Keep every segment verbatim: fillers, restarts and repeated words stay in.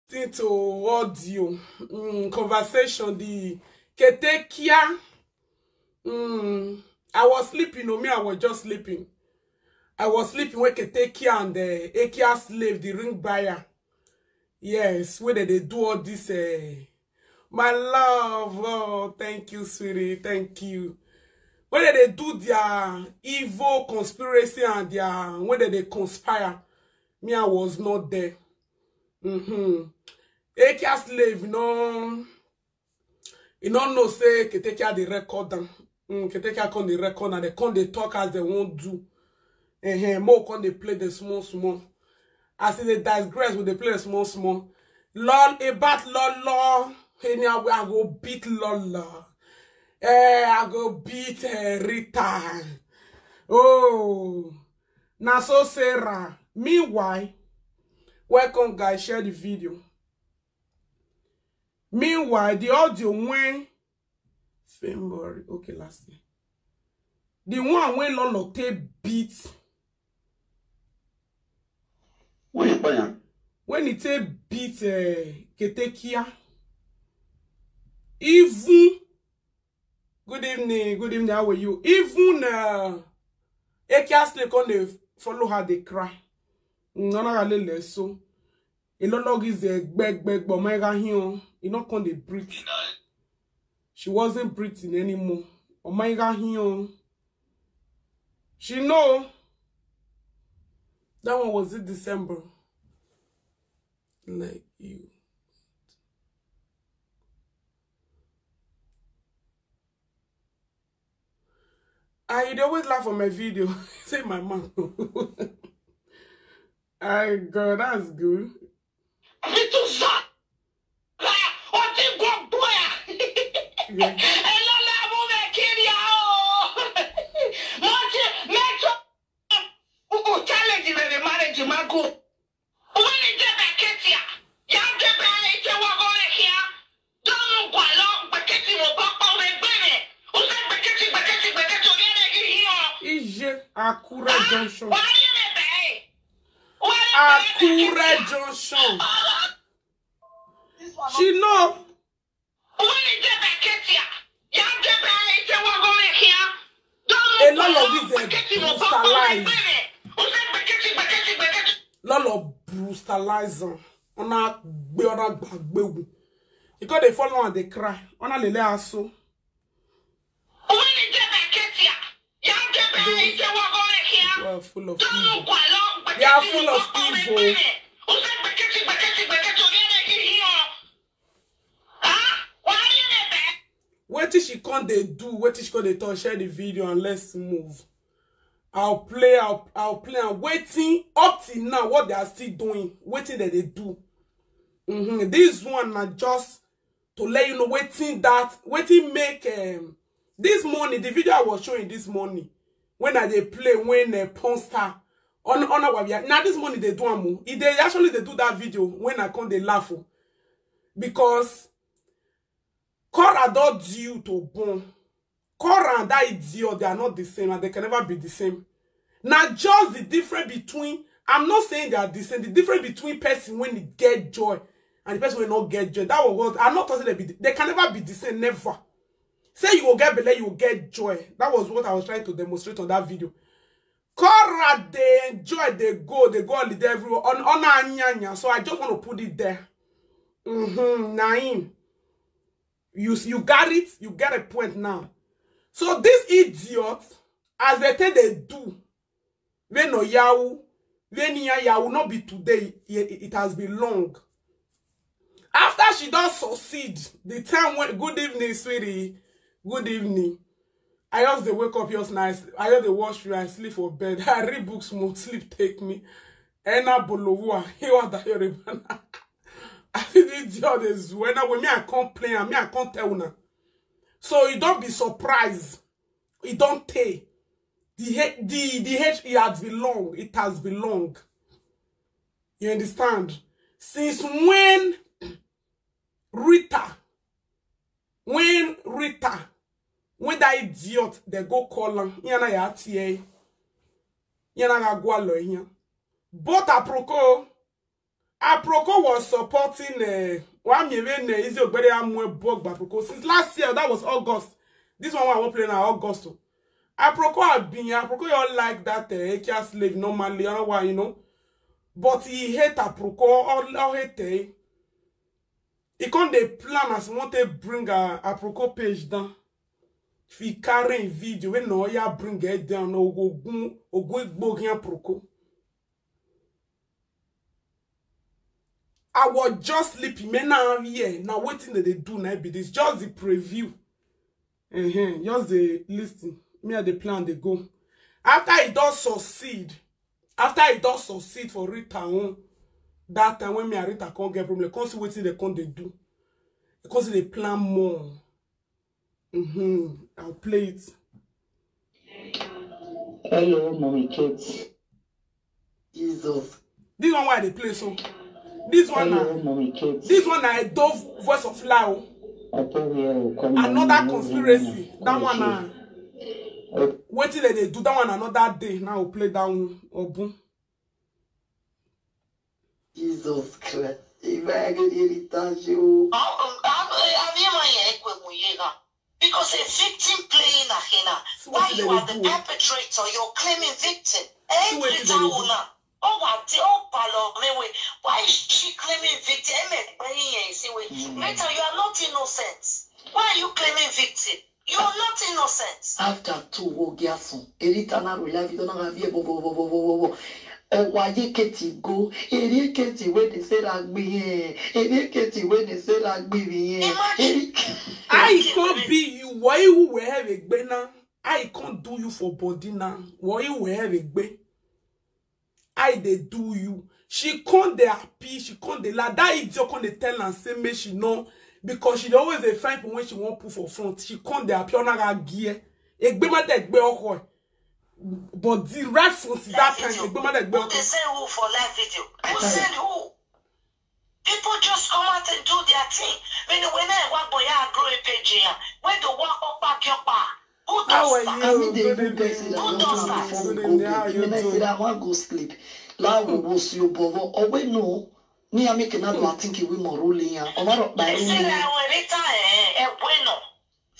Listen to audio, mm, conversation, the Ketekia. Mm, I was sleeping, oh, me, I was just sleeping. I was sleeping when Ketekia and the Ekia slave, the ring buyer. Yes, where they, they do all this. Uh, my love, oh, thank you, sweetie, thank you. When they, they do their evil conspiracy and their, when they, they conspire, me, I was not there. Mm-hmm. Ekia slave, no, you no know say Ketekia the record them. Mm, Ketekia come the record and they come they talk as they won't do. Eh, eh, more come they play the small small. As in the digress with they play the small small. Lol, about lol lol. Anyhow, I go beat lol lol. Eh, I go beat uh, Rita. Oh, now so Sarah. Meanwhile, welcome guys, share the video. Meanwhile, the audio when Fembori, okay, last thing. The one when Lolo take beat. When he take beat uh, Ketekia. Even good evening, good evening, how are you? Even uh, Ekia Slay come dey follow her dey cry. None of her so. A lot of is a beg beg but my here. He not come dey breathe. She wasn't breathing anymore. Oh my God, here. She know. That one was it December. Like you. I dey always laugh on my video. Say my mouth. I God, that's good. Àbí tún sọ. Ó ti gbogbo ẹ̀. Ẹ lọ́la mú mi kiri o. Mo ti mẹ́tọ́. Ó challenge rẹ̀ ní marriage máa gùn. Wọ́n ní jẹ́ bẹ̀ kẹ́tìá. Yà á jẹ́ bẹ̀ ẹ̀ jẹ́ wọ́n gọ́rẹ́ kíá. Dọ́nù gbà lọ gbẹ̀kẹ́tì mo bá pa ọmọ ẹgbẹ́ rẹ̀. Ó sẹ́ gbẹ̀kẹ́tì gbẹ̀kẹ́tì gbẹ̀kẹ́tì orí ẹ̀rẹ́ yìí yọ. Ije Akure Junction. Wọ́n á rí rẹ̀ bẹ́ẹ̀. Akure Junction. She know. A lot of these are brutalized. Lot of brutalizing. Ona gbe ona gbagbe wu. You go dey follow and dey cry. Ona lele aso. They are full of evil. They are full of evil. Wetin she come dey do, wetin she come dey talk, share the video and let's move. I'll play, I'll, I'll play and waiting up till now, what they are still doing, waiting that they do. Mm-hmm. This one na just to let you know waiting that, waiting make um, this morning, the video I was showing this morning, when I dey play, when uh, Porn Star on on our now this morning they do am o. E dey actually they do that video when I come dey laugh o. Because Cora don due to born. Cora and that idiot, they are not the same and they can never be the same. Now just the difference between, I'm not saying they are the same, the difference between person when they get joy and the person will not get joy. That was what I'm not talking they be, they can never be the same, never. Say you will get belle, you will get joy. That was what I was trying to demonstrate on that video. Cora, they enjoy, they go, they go holiday everywhere. On on anyanya. So I just want to put it there. Mm-hmm. Naim. You you got it, you get a point now. So this idiot, as they tell they do, when no yahoo, when near yahoo, not be today, it, it has been long. After she does succeed, the time when good evening, sweetie, good evening. I just dey wake up just nice. I just dey wash you, I sleep for bed. I read books more, sleep take me. Ena bolowo, he want that your man. I see the idiot is when I me I can't play and me I can't tell now. So you don't be surprised. You don't pay. The hate the the hate it has been long. It has been long. You understand? Since when Rita, when Rita, when that idiot they go call him, yana ya tie, yana ga gwalo here. But aproko, Aproko was supporting uh, one million uh, Izzy Ogbede Amue Bogba Aproko since last year. That was August. This one I won't play now, August. Aproko had been Aproko, you all like that uh, Ekia slave normally. I don't know why, you know. But he hate Aproko, all, all hate eh. He can't dey plan as he want to bring a Aproko page down. If he carry a video, when no ya bring it down, no go go go go Aproko. I was just sleeping. Me now here. Now waiting that they do now be this. Just the preview. Uh-huh. Just the listen. Me at the plan they go. After it does succeed, after it does succeed for Rita own, that time when me and Rita can't get problem, can't see what they can't they do. Because they plan more. Mm-hmm. I'll play it. Hello, Mommy Kate. Jesus. This one why they play so. This one Hello, na Mommy Kate. This one na a dove voice of Lao. I tell you, come Another on, conspiracy. That one na Oh, wetin dem dey do that one another day. Now we play that one. Obun. Jesus Christ. If I get any touch you. Abịa ma ya ekwe mụ ihe na. Because a victim playing a hena. So Why what you did are they the do? Perpetrator, you're claiming victim. So what did they do? Every town. Oh, what the oh palo mewe. Why is she claiming victim? Eme gbayi ya isi we. Later, you are not innocent. Why are you claiming victim? You are not innocent. After two wogiasun, Erita na rula video na ravie bo bo bo bo bo bo bo. Owaye keti go, eri keti we ne se ra gbi yen, eri keti we ne se ra gbi yen. Imagine. Eri I can't be you. Why you were have a gbe now? I can't do you for body now. Why you were have a gbe? I they do you. She can't dey happy. She can't dey like that idiot can't dey tell and say me she know because she dey always dey find people when she won't put for front. She can't dey happy on her gear. Egbe ma dey gbe oko. But the right from that time, egbe ma dey gbe Who oko. They say who for live video? Who said who? People just come out and do their thing. When when I walk boy, I grow a page here. When the walk up back your bar. Who How does are that? you? Ami dey Good even person evening. that Who want does to that? before we Good go evening. How bed. you Even I say doing? that one go sleep. Like we go see your bobo. Oh wait no. Ni ami kena do I think we more rolling ya. Omaro by They say rolling. That when Rita eh, eh, bueno.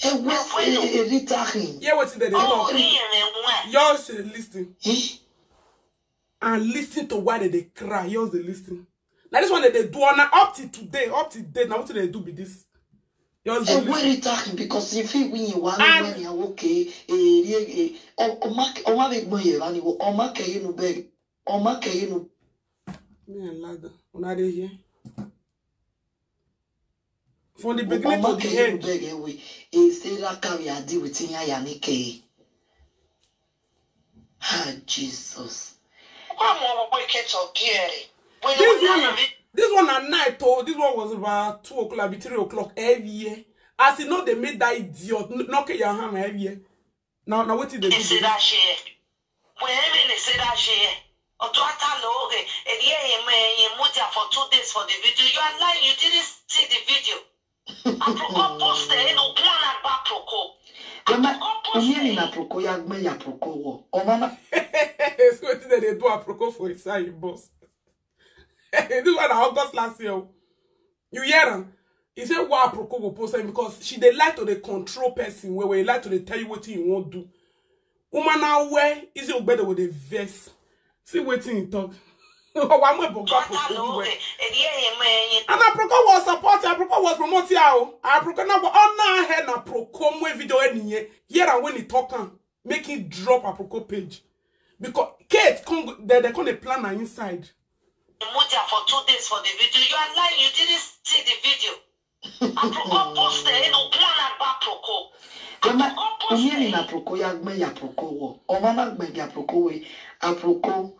E wait e Rita hin. Yeah, what did they Oh, talk? ni eme nwa. Y'all should listen Eh? and listen to why they, they cry. Y'all they listen. Now this one that they do on up to today, up to date. Now what do they do with this? Y'all E they wait listen. Rita hin because if he win you one And- when you okay. Eh, eh, eh. O o mak o ma be gbon ye ba ni wo. O ma ke you no beg. O ma ke you no. Me and Lada, una dey here. From the beginning to the end. Beg away. E say that carry a deal with Inya Yanike. Ah, Jesus. Kwa mo bo ke to giere. When This you one, know na- this one at night, oh, this one was about two o'clock, be three o'clock every year. As you know, they made that idiot n- knock your hand every year. Now, now what did they do? They say that shit. When they say that shit. Otuata loge, and yeah, yeah, man, you muja for two days for the video. You are lying. You didn't see the video. Aproko post it. No plan about Aproko. Mama, Aproko post Omi ni na it. Aproko ya gbe ya Aproko wo. O mama. It's what did they do Aproko for inside your boss. This one na August last year. Oh. You hear him? He said why Aproko go post am because she dey like to dey control person where where he like to dey tell you what you won't do. Woman now where is your bed with a vest? See what he talk. Oh, I'm a boga Otuata Aproko loge, where. and yeah, yeah, man, you And Aproko was supporting, Aproko was promoting her. Oh. Aproko now go on now head na Aproko mwe video any year. Here and when he talk am, make him drop Aproko page. Because Kate come they they come dey plan her inside. Muja for two days for the video. You are lying. You didn't see the video. Aproko post it. No plan about Aproko. Mama, Aproko post Omi ni na it. Aproko ya gbe ya Aproko wo. O mama gbe ya Aproko we. Aproko.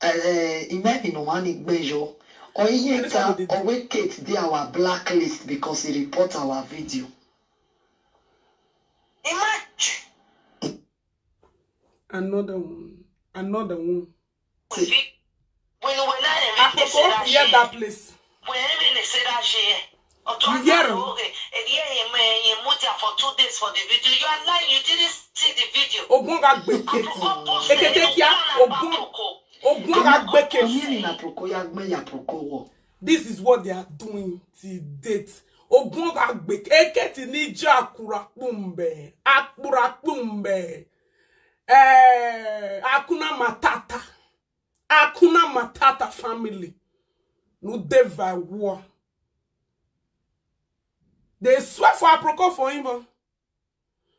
Eh, imagine no one gbe yo. O iye This one ka dey do. O we Kate dey our blacklist because he report our video. Imagine. Another one. Another one. When when I say Aproko, that hear shit. That place. When they say that shit. You hear him? Okay. And yeah, yeah, man, you muja for two days for the video. You are lying. You didn't see the video. Ogun ga gbe Kate. Aproko post Ekeke it. kia, No plan Ogun. about Aproko. Ogun ga gbe Omi ni Kate. na Aproko ya gbe ya Aproko wo. This is what they are doing till date. Ogun agbe eketi ni ja akura kpumbe, akura kpumbe. Eh, Akuna Matata. Akuna Matata family. No dey by war. They swear for Aproko for him, but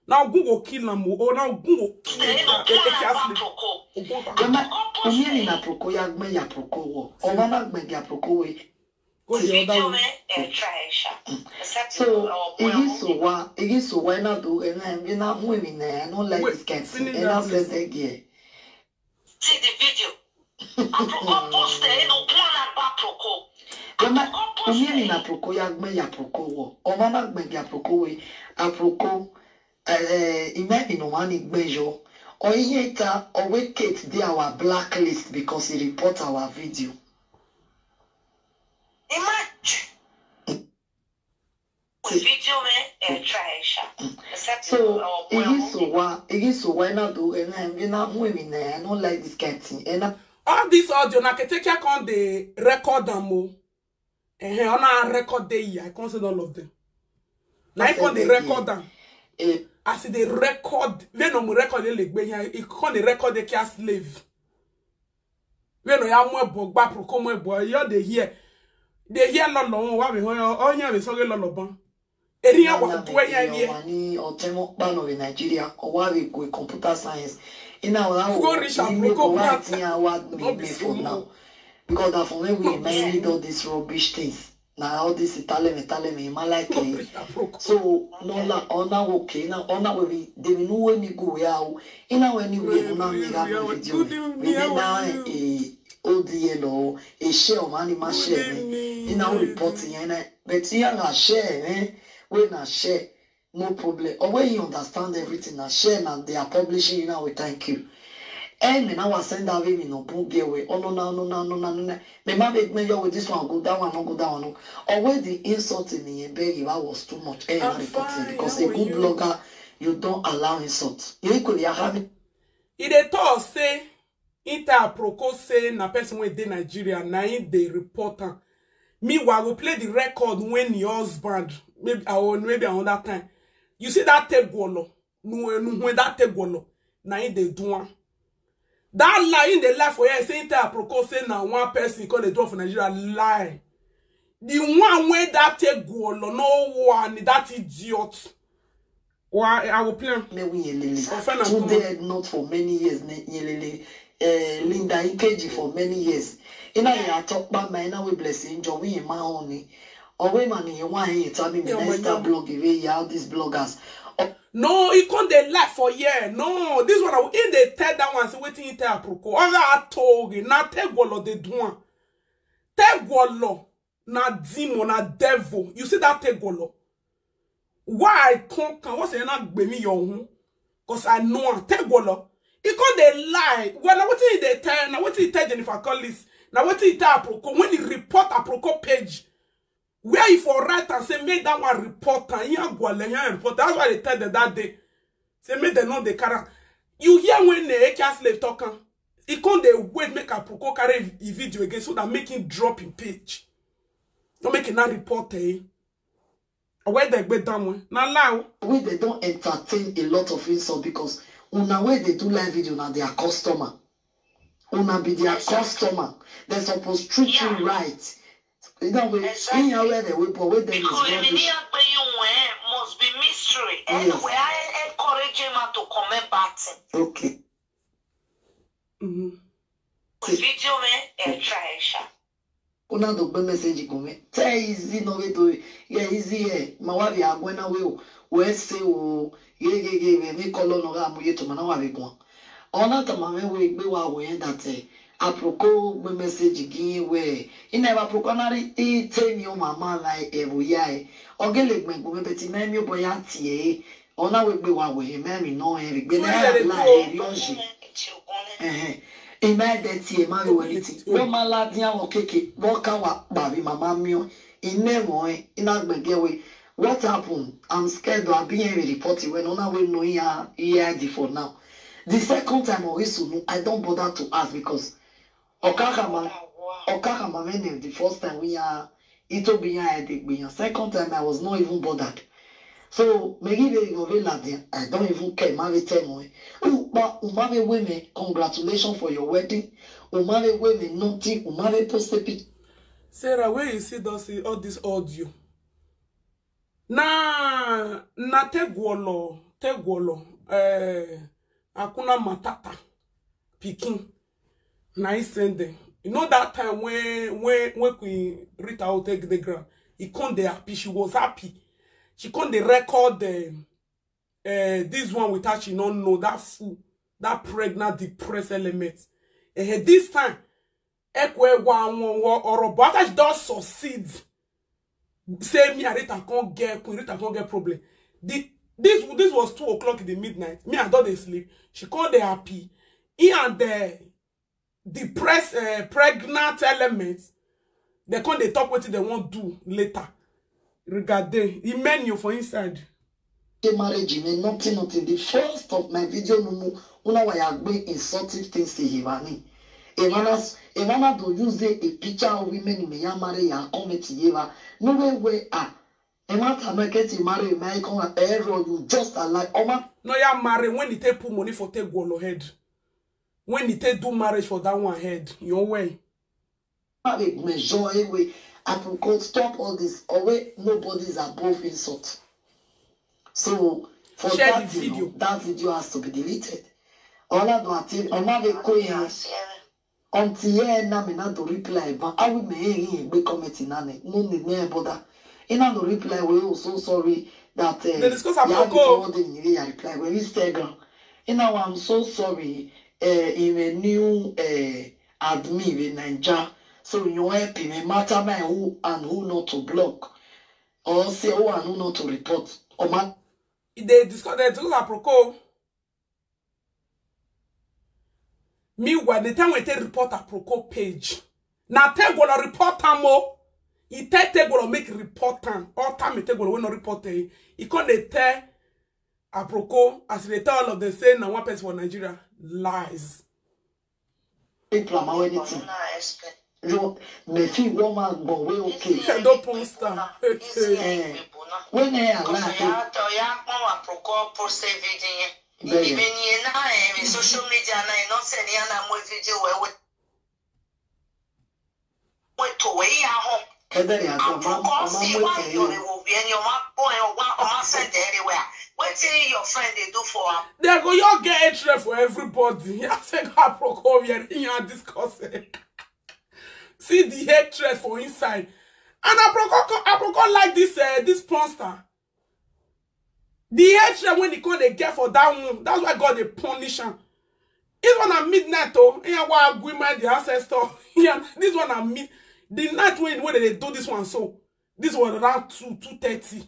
now Ogun go kill am o. Oh, now Ogun go kill am. They no plan about Aproko. Ogun go Mama, Ogun go Omi ni na Aproko ya gbe ya Aproko wo. Oma na gbe ya Aproko we. Go the other way. So, igi so wa, igi so wa na do, and I mean, I'm women, I don't like this kind of thing. And I said again. See the video. Aproko post there, no plan about Aproko. Mama, Omi ni na Aproko ya gbe ya Aproko wo. Oma na gbe ya Aproko we. Aproko, eh, ime ino wani gbejo. Oyeta, owe Kate dey our blacklist because he report our video. Imagine. Video me, eh, try sha. So, igi so wa, igi so wa na do, and I mean, I'm women, I don't like this kind of thing. And I All this audio, na Ketekia come dey record am o. Eh, eh, una record dey here. I can't say all of them. Na I come dey record am. Eh, As e dey record, when no record dey legbe here, e come dey record the care slave. When no ya mu ebo gba Aproko mu ebo, you dey hear. Dey hear lolo, wa be ho, o nya be so ge lolo ban. Eri ya wa do ya ni e. Ni otemo kpano in Nigeria, or wa be go computer science. Ina wa Go reach Aproko wa back. Tin ya wa me for now. Because that for when we mainly do these rubbish things. Na all this Italian, Italian, me, my like it. So, no la, ona okay, na ona we be, they be no way me go we out. Ina we ni we una me ga me video. We be na, eh, O D L or a share of animal share. Ina we reporting, eh, but here na share, eh, we na share. No problem. Or when you understand everything, na share na they are publishing, you know, we thank you. Eh, me now I send that way, me no boom get way. Oh, no, no, no, no, no, no, no. Me ma make me yo with this one, go that one, no go that one. No. Or when the insult in the Ebe River was too much. Eh, not reporting because a good blogger, you don't allow insult. You equally have it. E dey talk say, e tell Aproko say na person wey dey Nigeria, na him dey report am. Meanwhile, we play the record when your husband, maybe, or maybe another time. You see that Tegwolo, no, no, when that Tegwolo, na him dey do am. That lie in the life for here, say e tell Aproko say na one person call the door for Nigeria, lie. The one wey that Tegwolo, no one, that idiot. Why I will play am. Me we yelele. Confirm and Two come on. Dead not for many years, ne yelele. Eh, Linda Ikeji for many years. Ina ya talk about my, ina we blessing, Joe, we ma only. Or we man, you want to tell me, Yeah, my minister young- blog, we ya, all these bloggers. No, he come dey lie for here. No, this one, I will, in the third that one, say wetin he tell Aproko. All that I told you, na Tegwolo dey do am. Tegwolo, na demon, na devil. You see that Tegwolo? Why I come, come, what's the not gbe me your own? Because I know am. Tegwolo. He come dey lie. Well, na wetin he dey tell, na wetin he tell Jennifer Collins, na wetin he tell Aproko. When he report Aproko page, where he for write and say, "Make that one report am, he and Gwale, he and report." That's why they tell them that day. Say, "Make them know they carry am." You hear when the A K slave talk am? He come dey wait, make Aproko carry a video again so that make him drop him page. Don't make him not report, eh? Or where they go down, eh? Na lie o. We, they don't entertain a lot of insult because una wey they do live video na their customer. Una be their customer. They supposed treat you right. You know, we, Exactly. in your way, they will, but with them is Because rubbish. Must be mystery. Yes. Anyway, I encourage him to comment bad thing. Okay. Mm-hmm. Video me, eh, try sha. Una do gbe message go me. Tell easy no way to, yeah, easy, yeah. Ma wa bi agwe na we o. We say o, ye, ye, ye, we me call no ga mu ye to ma na wa bi gwan. Ona ta ma me we gbe wa we that, eh, Aproko gbe message gi we. Ina ba Aproko na ri, e te mi o mama like e bo ya e. Ogele gbe gbe me beti me mi o bo ya ti e. Ona we gbe wa we me mi no e gbe na la e ri oji. Eh eh. Ina de ti e ma we we ti. Wo ma la dia wo keke. Wo ka wa ba bi mama mi o. Ine mo e. Ina gbe ge we. What happened? I'm scared. I've been here report when ona we no ya E I D for now. The second time, Orisunu, I don't bother to ask because Okakama, Okaka Mamene the first time we are it will be here at the Second time I was not even bothered. So maybe they go very ladian. I don't even care. Marry tell me. Uba umame women, congratulations for your wedding. Umame women nothing. Umame post a pic. Sarah, where you see those all this audio? Na na Tegwolo, Tegwolo, eh, Akuna Matata, Pikin. Na he send them. You know that time when when when Queen Rita O take the ground, he come dey happy. She was happy. She come dey record the uh, this one with her. She no know that fool, that pregnant depressed element. Eh, this time, Ekwe wa won wo oro. But after she don succeed, say me and Rita can't get Queen Rita can't get problem. The this this was two o'clock in the midnight. Me I don dey sleep. She come dey happy. He and the depressed uh, pregnant element, they come dey talk wetin they wan do later. Regarding the menu for inside. The marriage me nothing nothing. The first of my video numu una wa ya gbe insultive things to Hivani. Emana emana do use a picture of women me ya marry ya comment Yeva. No way way ah. Emata make it marry me come error you just alike. Oma No ya marry when he take put money for take Gwolo head. When he take do marriage for that one head, your way. Make me joy away. I can go stop all this. Away, nobody is above insult. So for Share that the you know, video. That video has to be deleted. All I do I think I'm not a queen. Until here na me na do reply but I will me here be comment in ane. No need me bother. In na do reply we oh so sorry that uh, They discuss you have Aproko. All the media reply we Instagram. In now I'm so sorry. Uh, in a new uh, admin in Niger. So you help me matter my who and who not to block. Or say who and who not to report. Or ma They discuss they discuss Aproko. Meanwhile, the time we take report Aproko page. Now take go report am o. He take take go make report am. All time he take go we no report eh. He come dey tell Aproko as they tell all of them say na one person for Nigeria. Lies. People am anything. You me feel woman but we okay. Don't post am. Eh, When I allow ya to ya kpọnwa Aproko post video ya. Ibe ni na eh, social media na ino se ni ana mo video we we. We to we ya ho. Edere ya to ma Aproko ma si mo wa te. yo re wo bi eni o ma po e o wa o ma send anywhere. Wetin your friend dey do for am? They go you get hatred for everybody. You say Aproko here in your discuss. See the hatred for inside. And Aproko Aproko like this uh, this monster. The hatred when he come they get for that one. That's why God they punish him. This one at midnight oh, yeah, why we mind the ancestor. Yeah, this one at mid the night when when they do this one so. This one around two two thirty.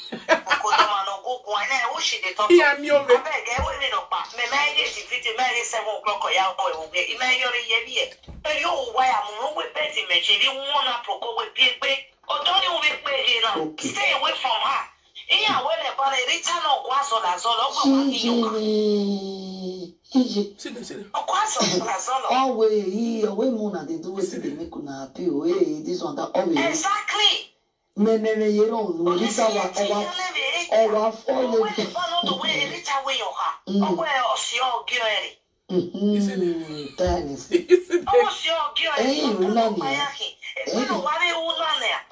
Kodoma no go go na who she dey talk. Yeah, me over. Abeg, eh, we no pa. Me me dey the video, me dey seven o'clock or ya boy we be. Me yori ye bi e. E yo wa ya mu we pe ti me je ri won Aproko we bi e pe. Odoni we pe ye na. Okay. Stay away from her. Iya we le ba le Rita no gwa so la so lo gwa wa ni yo. Iji. Iji. See them, see them. Gwa so la so lo. Always, he always mona they do wetin they make una happy. Oh, hey, this one that always. Exactly. Me me me you don't know. This our our our follow. You see them. Mm-hmm. Tennis. You see them. Hey, you know me.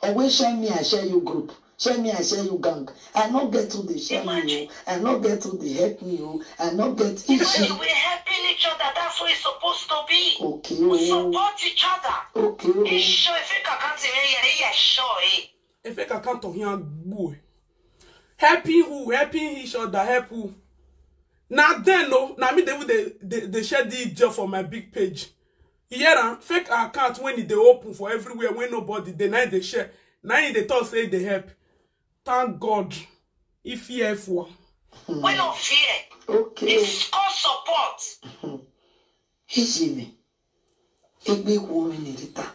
Always share me, I share you group. Share me, I share you gang. I not get to the share me. Oh. I not get to the help me. Oh. I not get When issue. we're helping each other, that's what it's supposed to be. Okay. We Oh. Support each other. Okay. Oh. It's sure if you can't tell me, yeah, yeah, sure, eh. If I can't talk here, boy. Helping who? Helping each other. Help who? Now then, no. Now me they will they they, they share the idiot for my big page. You hear am? Fake account when they open for everywhere when nobody they now they share. Now they talk say they help. Thank God. If you help one. We don't fear. Okay. It's called support. Iji me. Egbe wo mi ni Rita.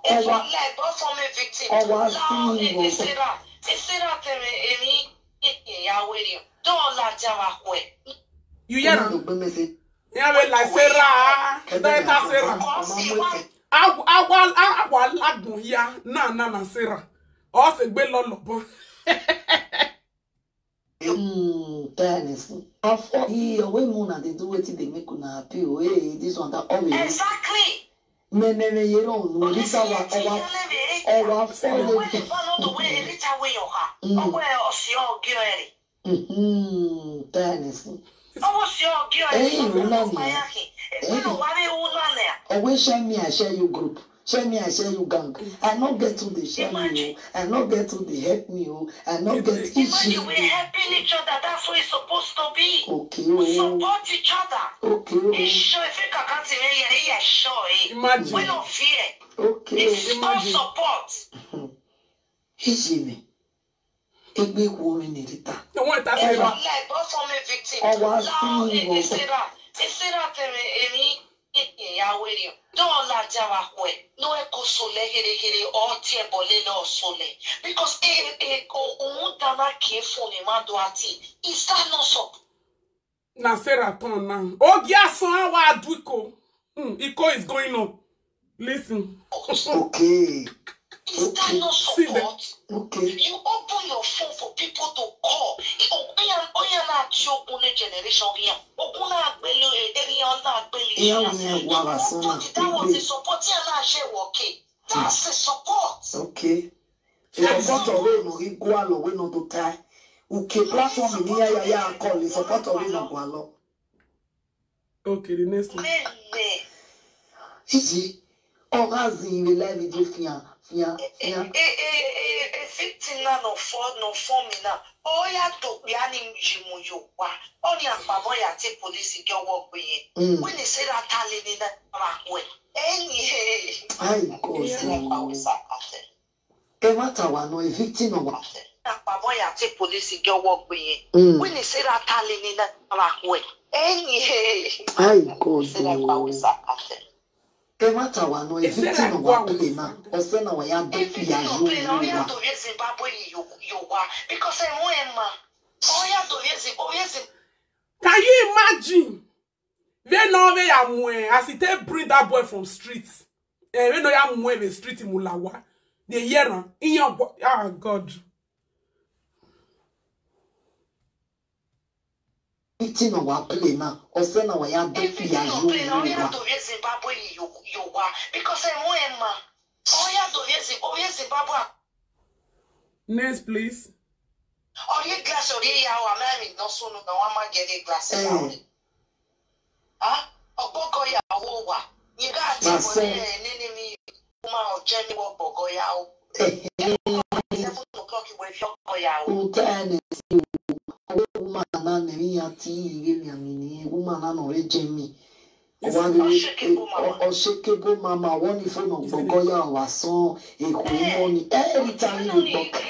If you Ọwa like, go for me victim. Ọwa Now, sí it ìwọ. Is Sarah. It's Sarah tell me, Emi, yeah, wait you. Don't let them walk away. You hear Ọmọ am? Gbemese. Yeah, we like Sarah. That is Sarah. Because he want Awa awa awa lagun ya na na na Sarah. O se gbe lo lo bon. Mm, Dennis. Afọ iye owe mu na dey do wetin dey make una happy o. Hey, this one that always. Exactly. Me me me yero unu Only Rita wa see owa Elevate. owa afọ When le. you follow the way Rita way your car. Mm. Owe osi ogio eri. Mhm, Dennis. Owo si ogio Hey, eri. you know me. Fire him. If you know what you know there. Owe share me, I share you group. Share me, I share you gang. I no get who dey share me o. I no get who dey help me o. I no get Imagine issue. We're helping each other. That's what it's supposed to be. Okay We o. support each other. Okay o. It's sure if you can see me, yeah, yeah, sure. Eh. We Imagine. don't fear. Okay. It's called Imagine. Support. Ije mi. Egbe ku omi ni Rita. The one that Every Sarah. Like, but for me victim. Ọwọ́ Now, sí eh, eh, Sarah, eh, Sarah, tell me, Emi, eh, eh, ya weri. Don't let Java kwe. No, e ko sole, here, here, or tie bole, no sole. Because, eh, eh, o, o, dana ke fun ni ma do ati. Is that not so? Na Sarah turn now. Ogia son wa duko. Hmm, Iko is going on. Listen. Okay. Is that not See the- support? Okay. You open your phone for people to call. Oh, yeah, oh, yeah, na ti open the generation here. Open na agbele, eh, eh, yeah, na agbele. Iya wo yẹn wa wa sọ́nà. That was the support. Yeah, na share working. That's the support. Okay. Ìsọ̀pọ̀tọ̀ wé nù rí gbó àlọ́ wé nù tó ta. Òkè platform ní yáyáyá akọ lè sọ̀pọ̀tọ̀ wé nù gbà lọ. Okay, the next one. Meme. Iji. Ọ̀gá zin ìwé live video fihan fihan E, fihan. e, e, e, e, fifteen na no four, no four me na. Oh, ya to be ani jimu yo wa. Oni akpabo ya te police ge wo gbe yen. Mm. When they say that tali ni na ma we. Any hey. Ai God. Say like how we sa ate. Ẹ má tà wá náà, ẹ victim náà wá. Akpabo ya te police ge wo gbe yen. Mm. When they say that tali ni na ma we. Any hey. Ai God. Say like how we sa ate. Ẹ má tà wá náà, ẹ Ẹ ṣe victim like náà wá wá play with náà. Sunday. Ọ̀sẹ̀ náà wá yá dé If fìyà you yóò don't play now, wú you wa. have to hear Zimbabwe, you, you wa. Because I want him, man. Oh, you have to hear Zimbabwe, hear Zimbabwe. Can you imagine? They know where I'm wearing as he take bring that boy from street. Eh, they know I'm wearing the street in Mulawa. They hear him. In your wa- ah God. Victim náà wá play náà. Ọ̀sẹ̀ náà wá yá dé If you fìyà don't yóò play now, wú you wa. have to hear Zimbabwe, you, you wa. Because I want him, man. Oh, you have to hear Zimbabwe, hear Zimbabwe. Next, please. Or you glass or you yawa, man, no soon, no one man get a glass. Eh. Ah, Ogboko ya wo wa. You got My to son. Nini me, woman or Jenny wo Bogo ya. Eleven o'clock, you wake up, ya. Ntene si o. Owo woman na ne mi ya ti iwe mi amini. Woman na no re je mi. Owa ni Oshekebo mama. Oshekebo mama. Wọ́n ní phone gbọ̀ngàn ya wa san èkó mọ́ ni. Every time you gbọ́.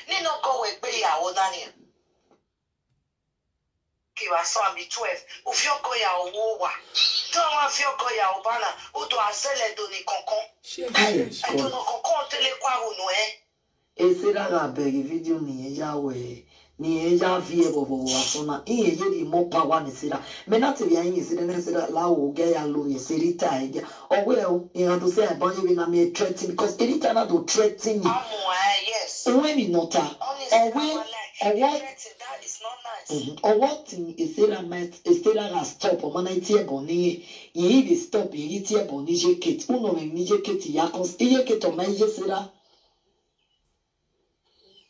Nínú kọ̀wé gbéyàwó náà ni. Kì wá sọ àmì twelve. Òfin ọkọ ìyàwó wà. Tí wọ́n máa fi ọkọ ìyàwó bá náà, ó dọ̀ àṣẹlẹ̀ dòní kankan. Share, Hey, share, share. God. Dòní kankan tẹ́lẹ̀ kó àrùn ẹ̀. Ese rara bẹ̀rẹ̀ fídíò nìyẹn yá wẹ̀ nìyẹn yá fi ẹ̀ bọ̀bọ̀ wà sọ́nà ìyẹn yé ni mọ́ pàwá ní síra mẹ́nà tẹ̀lé ayé yẹn síra náà síra láwọ̀ ọ̀gá yà ló yẹn sí Rita ẹ̀ jẹ́ ọ̀wẹ́ ẹ̀ o ìyẹn tó sẹ́ àbọ̀n yẹn bí náà mi ẹ̀ threaten because Rita náà tó threaten ni Àmọ́ ẹ̀ yes. òun ẹ̀ mi nọ̀ta Honestly, ọ̀wẹ́ I'm like, ọ̀wọ́ threaten, that is not nice. Mhm. Ọwọ́ tí Estera might Estera ra stop ọmọ náà tí ẹ̀bọ̀ ní yìí lè stop yìí tí ẹ̀bọ̀ ní yé Kate ó nà mí ní yé Kate ìyá kan iye Kate ọmọ iye Estera.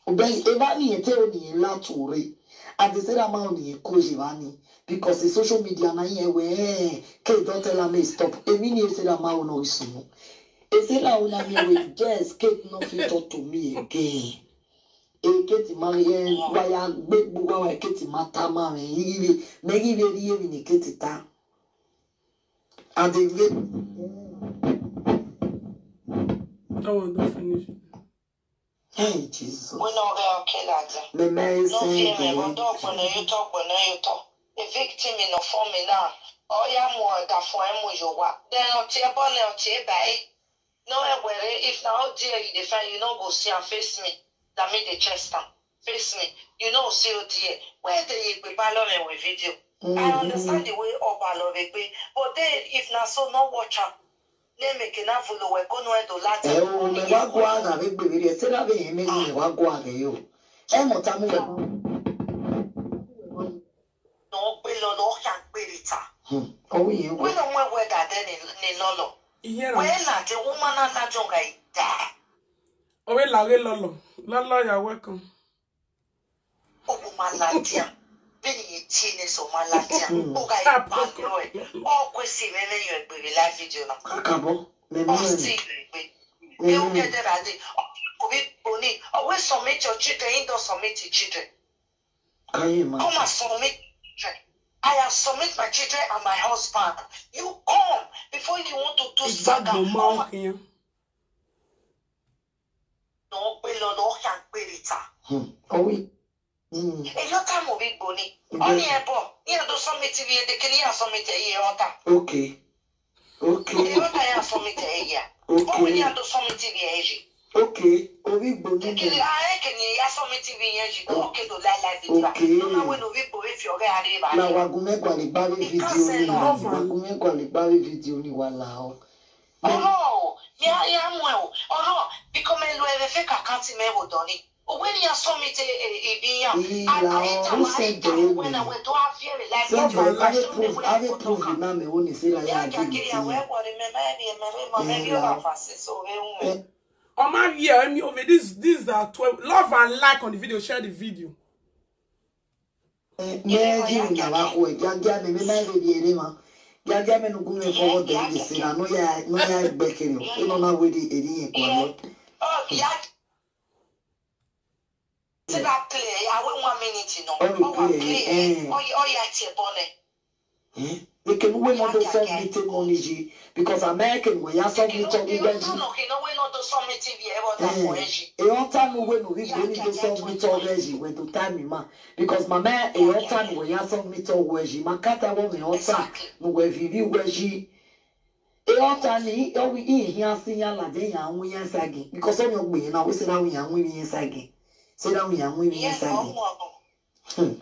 Ọbẹ̀ eva nìyẹn tẹ́ ò nìyẹn látòrè àti Estera máa ò nìyẹn kó ṣe wá ní because social media náà yẹn wẹ̀ ẹ́ Kate don tell am stop èmi ní Estera máa ò náà ìsúnmọ́ Estera ò náà mi wẹ̀ yes Kate no fit talk to me again. Eketi ma ye waya gbegbu wa wa eketi ma ta ma me yiri me yiri yiri ni keti ta. Ade we. That one don't finish. Hey Jesus. Wọ́n náà rẹ̀ ọ̀kẹ́ làjà. Me me No say fear me, ke. but dog when you talk, when you talk. A victim in a form in now. Oh yeah, more that for him you wa. Then I'll tear ball, I'll tear by. No, I worry. If now dear you define, you no go see and face me. That me the chest am. Face me. You know see oh dear. Where the you be balance me with video. I understand the way Oba love it, but then if na so, no watch am. Ne make na follow we go no edo lati. Eh, o me wa gwa ga be gbe re se ra be yin me ni wa gwa ga yo. E mo ta mu we. No gbe lo lo ya gbe re ta. Hmm. O yin we. We no mo we da de ni ni lo lo. Iye ra. We na the woman na la jonga ida. O we la re lo lo. Lo lo, you're welcome. Ogu maladia. Beni ye tiene so maladia. Oga ye palo e. O kwesi meme yo egbere live video na. Akabo. Meme. O si egbe. Ke o ke de ra de. O bi boni. O we submit your children, he don submit his children. Can you imagine? Come and submit children. I have submit my children and my husband. You come before you want to do saga. Come and No pe lo lo ya pe rita. Hmm. Oh oui. Hmm. E yo ta mo bi gboni. Oni e bo, ni ando so mi T V e de kini ya so mi te ye ota. Okay. Okay. E yo ta ya so mi te ye. Okay. Oni ando so mi T V e ji. Okay. Obi gboni. Kini a e kini ya so mi T V e ji. Okay do la la di ta. Okay. No na we no bi bo e fi ore are ba. Na wa gume kwa le ba video ni. Wa gume kwa le ba video ni wa la o. Ọ̀rọ̀ mi á yá mú ẹ o. Ọ̀rọ̀ bí kò mẹ́ lo ẹ̀rẹ́ fẹ́ kàkà tí mẹ́ wò dán ni. Òwe ni a sọ mi tẹ ìbí yá. Àtàyè tàwa ìjà òwe náà wẹ̀ tó á fi èrè láì fi jù ẹ̀ bá ṣe òwe wẹ̀ kó tó kà. Yá gàgìrì àwẹ̀ wọ̀ ni mẹ́mẹ́ ẹ̀rí ẹ̀mẹ́ rẹ̀ mọ̀ mẹ́bí ó bá fà sí sóore ń wẹ̀. Ọmọ yẹ ẹmi omi, this this are twelve. Love and like on the video, share the video. Mary una wako e jaja me me na be di ere ma. Jaja me nugu me fo de de se na no ya no ya gbe kere o. E no na we di eri yen kwa lo. Oh ya. Se ba play ya we one minute no. Oh play. Oh ya tie bone. Eh? Eke nu we no do submit money ji because American we ya submit o we ji. Eh, e o ta nu we no we go ni do submit o we ji we do time ma because mama e o ta nu we ya submit o we ji ma kata wo me o ta nu we vivi we ji. E o ta ni o we i hi asi ya la de ya wu ya sagi because o mi o gbe na we se na we ya wu ya sagi. Se na we ya wu ya sagi. Hmm.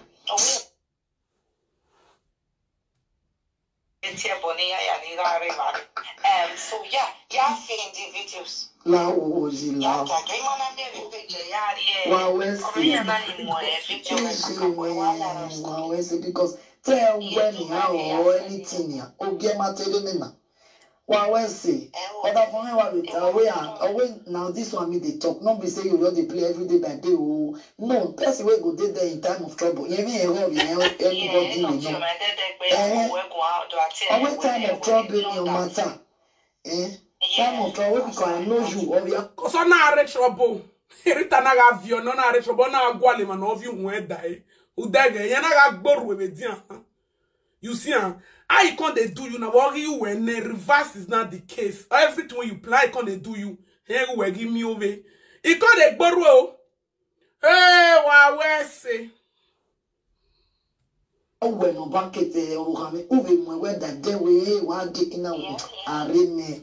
Eti eboni ya ya ni rare rare. Um, so yeah, ya fi in the videos. La ozi la. Ya ka ke mana me be be je ya ri e. Wa we si. Ori ya na ni mo e video me ka ko wa la. Wa we si because tell when ya o anything ya. O ge ma tele me na. Wa we si. Other for me wa be tell we are. Now this one me dey talk. No be say you just dey play every day by day o. No, person wey go dey there in time of trouble, even a rob, anybody will know. Eh, always time of trouble in your matter. Eh, time of trouble because I know you. Obia. Koso na are trouble. Rita na ga vio no na are trouble na agwale ma no vi unwe dai. Udege ya na ga gboru ebe dia. You see, ah, how you come dey do you now? What you when reverse is not the case. Everything when you plan, you come dey do you. Hey, we give me over. You come dey borrow. Hey, wa we say. Owe no bakete o ha me uwe mo we da de we wa de ina wo are me.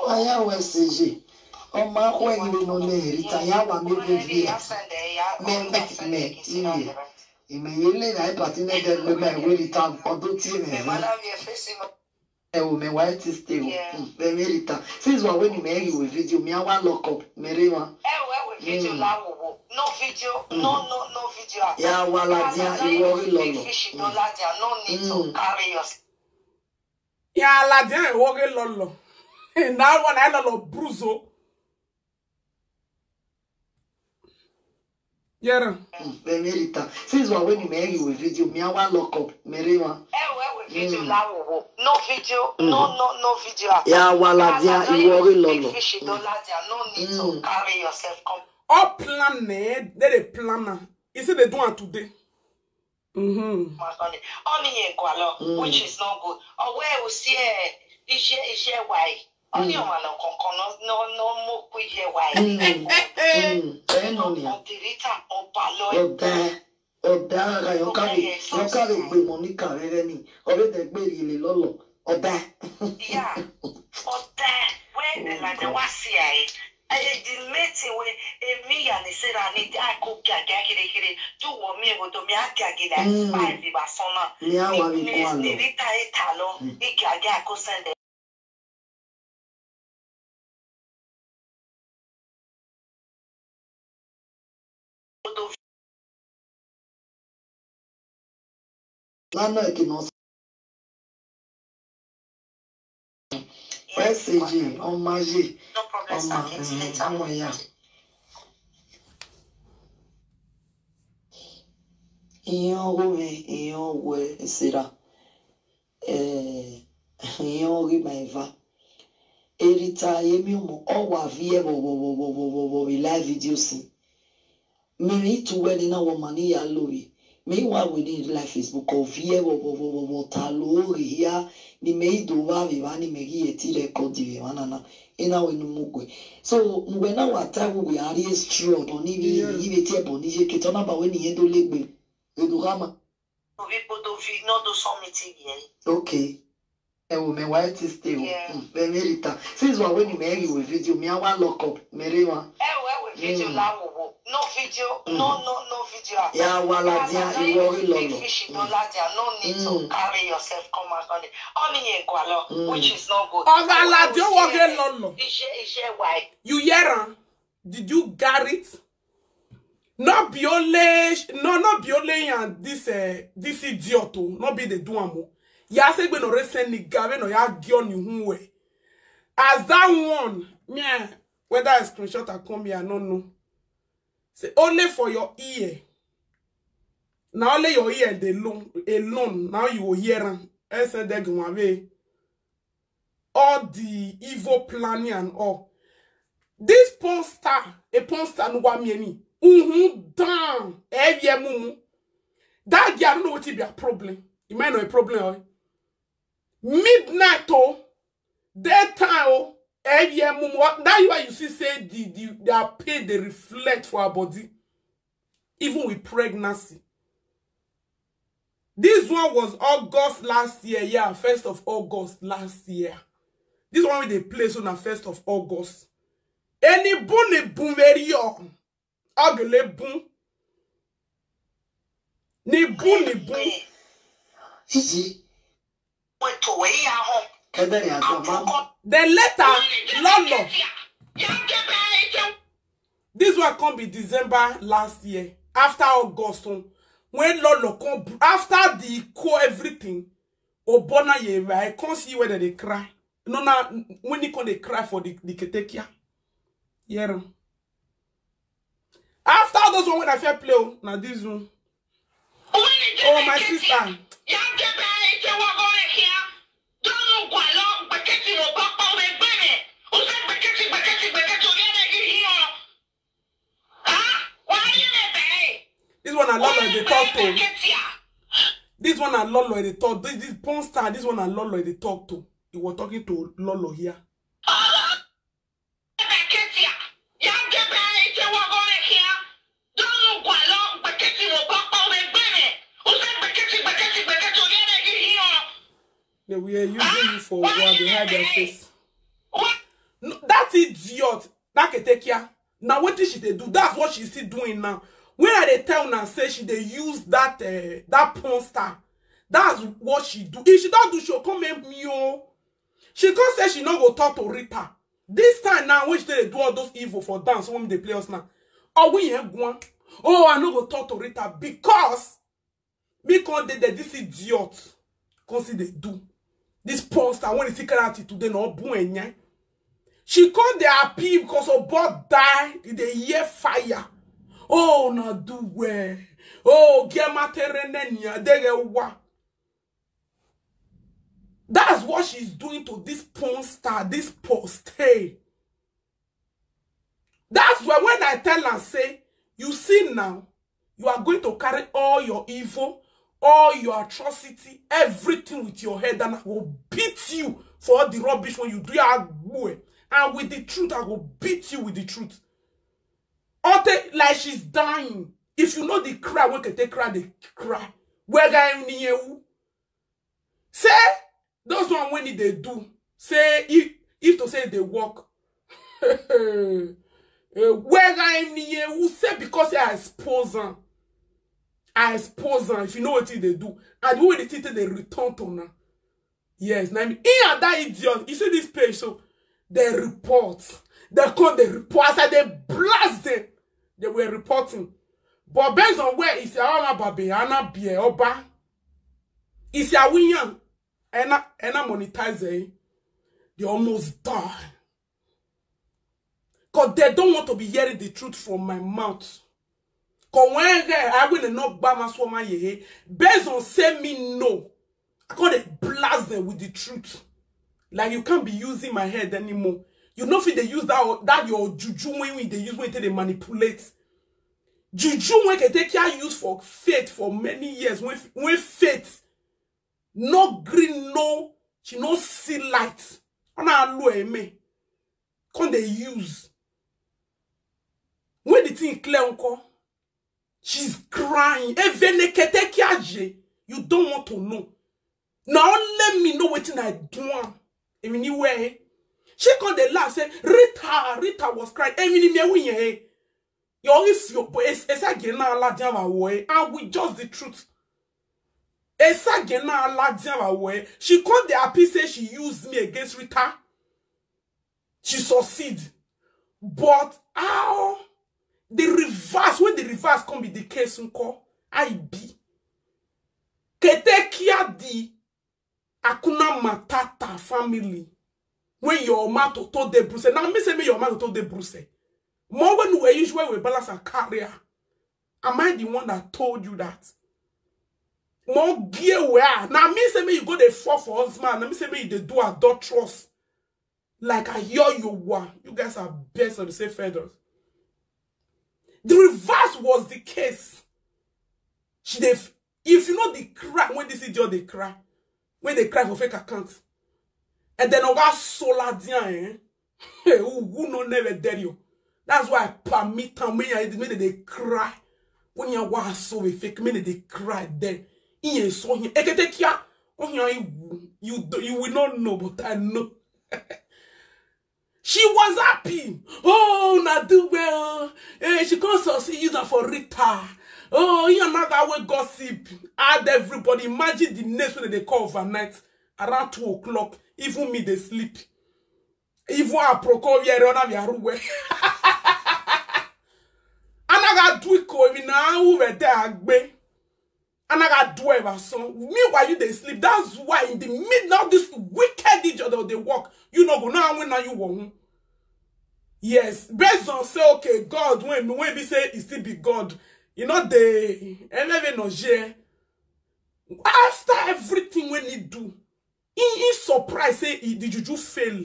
Wa ya we se je. O ma ko e ni no le ri ta ya wa me be bi. Me me me. Ime ye le na e party ne de me me we ri ta o do ti me. E o me wa ti stay o. Mm, be me ri ta. Since wa we ni me ri we video me a wa lock up. Me re wa. E we we video la wo wo. No video. No no no video. Ya wa la dia iwo ri lo lo. Fish no la dia. No need to carry yourself. Ya la dia iwo ri lo lo. Na wa na lo lo bruzo. Yara. Be me ri ta. Since wa we ni me ri we video me a wa lock up. Me re wa. E we we video la wo wo. No video. No no no video. Ya wa la dia iwo ri lo lo. Fish no la dia. No need to carry yourself come. All plan ne, they dey plan am. You see they do am today. Mm-hmm. Only in Kualo, which is not good. Or where we see a ije ije why. Only on one concon no no no more quick here why. Eno ni. Odirita opalo. Oda oda ga yo kare yo kare gbe mo ni kare re ni. Ore de gbe ri le lolo. Oda. Yeah. Oda. Where the land was here. The main thing wey emi and Sarah need, I go gaga kiri kiri. Do what me go do, me I gaga like Mm. five if I saw now. Me I want to go Ni alone. Rita Italo, Mm. I gaga I go send them. Lana ke no. Yes, Message, on my G. No problem, sir. On my, It's mm, later. On my, yeah. Iyan wo me, iyan wo e sira. Eh, iyan wo me va. Erita yemi omo, o wa vie bo bo bo bo bo bo bo, we live video si. Mary tu weni na woman ya lowi. Me wa weni live Facebook o vie bo bo bo bo bo ta lo ri ya. Ni me do wa vi wa ni me gi e ti record vi wa na na. Ina we nu mu gwe. So, mu we na wa ta wu we ari e strong. Oni vi, Yeah. Ive ti e bo ni je ke tona ba weni e do legbe. E do rama. Ovi podo vi, no do so meeting here. Okay. E wo me wa ti stay o. Yeah. Mm, me me rita. Since wa weni me ri we video, me a wa lock up. Me re wa. E wo, e wo video Mm. la wo wo. No video, Mm. no, no, no video. Ya wa la dia, Because I iwo ri don't lolo. Fish, you don't like there. No need to Mm. Carry yourself come out on it. Only ye gwalo, Mm. Which is not good. Ọ̀gá Aládé, ó wọgé lọ́nà. Iṣẹ́, iṣẹ́ wa. You hear am? Did you get it? No be only, no, no be only and this, uh, this idiot o, no be the do am o. Ya say gbe no re send ni gabe no ya gi oni hun we. As that one, me, whether I screenshot I come here, I no know. Say only for your ear. Now only your ear dey alone, alone. Now you will hear am. I said that one way. All the evil planning and all. This porn star, a porn star no wa me any. Uhun dan, eh, yeah, mumu. That girl, I don't know what be a problem. It might not a problem, oh. Midnight, oh, daytime, oh, eh, yeah, mumu. That is why you see say the, the, their pain, they reflect for our body. Even with pregnancy. This one was August last year, yeah, first of August last year. This one wey dey play so na first of August. Eni bun ni bun veri o. Ogele bun. Ni bun ni bun. Iji. Kedere ato mam. Then later, lolo. This one come be December last year, after August, um, when lolo come, after the co everything, Obona ye, I can't see whether they cry. No, na when he come, they cry for the, the ketekia. Yeah. After all those one when I fair play, oh, na this one. Oh, my sister. This one I love like they talk to. This one I love like they talk. This, this porn star, this one I love like they talk to. He was talking to Lolo here. They were using you for what? They hide their face. No, that idiot, that Ketekia. Now what is she they do? That's what she's still doing now. When I they tell now say she they use that uh, that porn star. That's what she do. If she don't do, she'll come and me oh. She can't say she not go talk to Rita. This time now, when she dey do all those evil for dance, when they play us now, oh, we ain't going. Oh, I no go talk to Rita because me come dey there, this idiot come see they do. This porn star, when he see karate today, no bun enye. She come dey happy because of both die, e dey hear fire. Oh, na do well. Oh, get material nenia, they get wa. That's what she's doing to this porn star, this post. Hey. That's why when I tell her, say, you see now, you are going to carry all your evil, all your atrocity, everything with your head, and I will beat you for all the rubbish when you do your boy. And with the truth, I will beat you with the truth. Ote, like she's dying. If you know the cry, we can take cry, they cry. Where guy in you? Say, those one when they do, say, if, if to say they work, Eh, where I am here, who said because I expose am? I expose am. If you know what they do, and the way they think they return to now. Yes, now me, he and that idiot. You see this page, so they report. They call the report. As I they blast them, they were reporting. But based on where it's Awana Babe, Ana Bie, Oba, it's Awiyan, and I monetize, eh? They almost die. Because they don't want to be hearing the truth from my mouth. Because when I will not buy my swama ye, based on say me no, I can't blast them with the truth. Like, you can't be using my head anymore. You know if they use that that your juju when we they use when they manipulate. Juju when can take care use for faith for many years. When when faith no green, no, she no see light. On our low me. Can they use? When the thing clear uncle, she's crying. Eveneketekiaje. You don't want to know. Now let me know what I do. Anyway, she called the laugh, say, Rita, Rita was crying. Emini me win ye. Your if your boy is again now, la jam away. And with just the truth. It's again now, la jam away. She called the happy say she used me against Rita. She succeed. But how the reverse, when the reverse come be the case, uncle, I be. Ketekia di Akuna Matata family. When your mato to de Bruce. Now me say me your mato to de Bruce. More when we usually we balance a career. Am I the one that told you that? More gear where? Now me say me you go the four for husband. Now me say me you dey do adulterous. Like I hear you one. You guys are best of the same feathers. The reverse was the case. She dey f- if you know the cry when this idiot they cry, when they cry for fake accounts, and then Oga Sola dia, eh? Hey, who, who no never dare you? That's why I permit them when I made they cry. When you was so fake, made they cry then. He ain't so him. Eketekia, oh, you, you, do- you will not know, but I know. She was happy. Oh, na do well. Eh, she can't succeed use her for Rita. Oh, you another way gossip. Add everybody. Imagine the next one they call overnight around two o'clock. Even me, they sleep. Even I procure here on a ruwe. Anaga do it call me now. Who were there? Agbe. Anaga do ever so. Meanwhile, you they sleep. That's why in the midnight, this wicked idiot of the work, you know, go now when now you won't. Yes, based on say, okay, God, when when we say it still be God, you know, they eleven no je. After everything when he do, he is surprised, say he, the juju fail.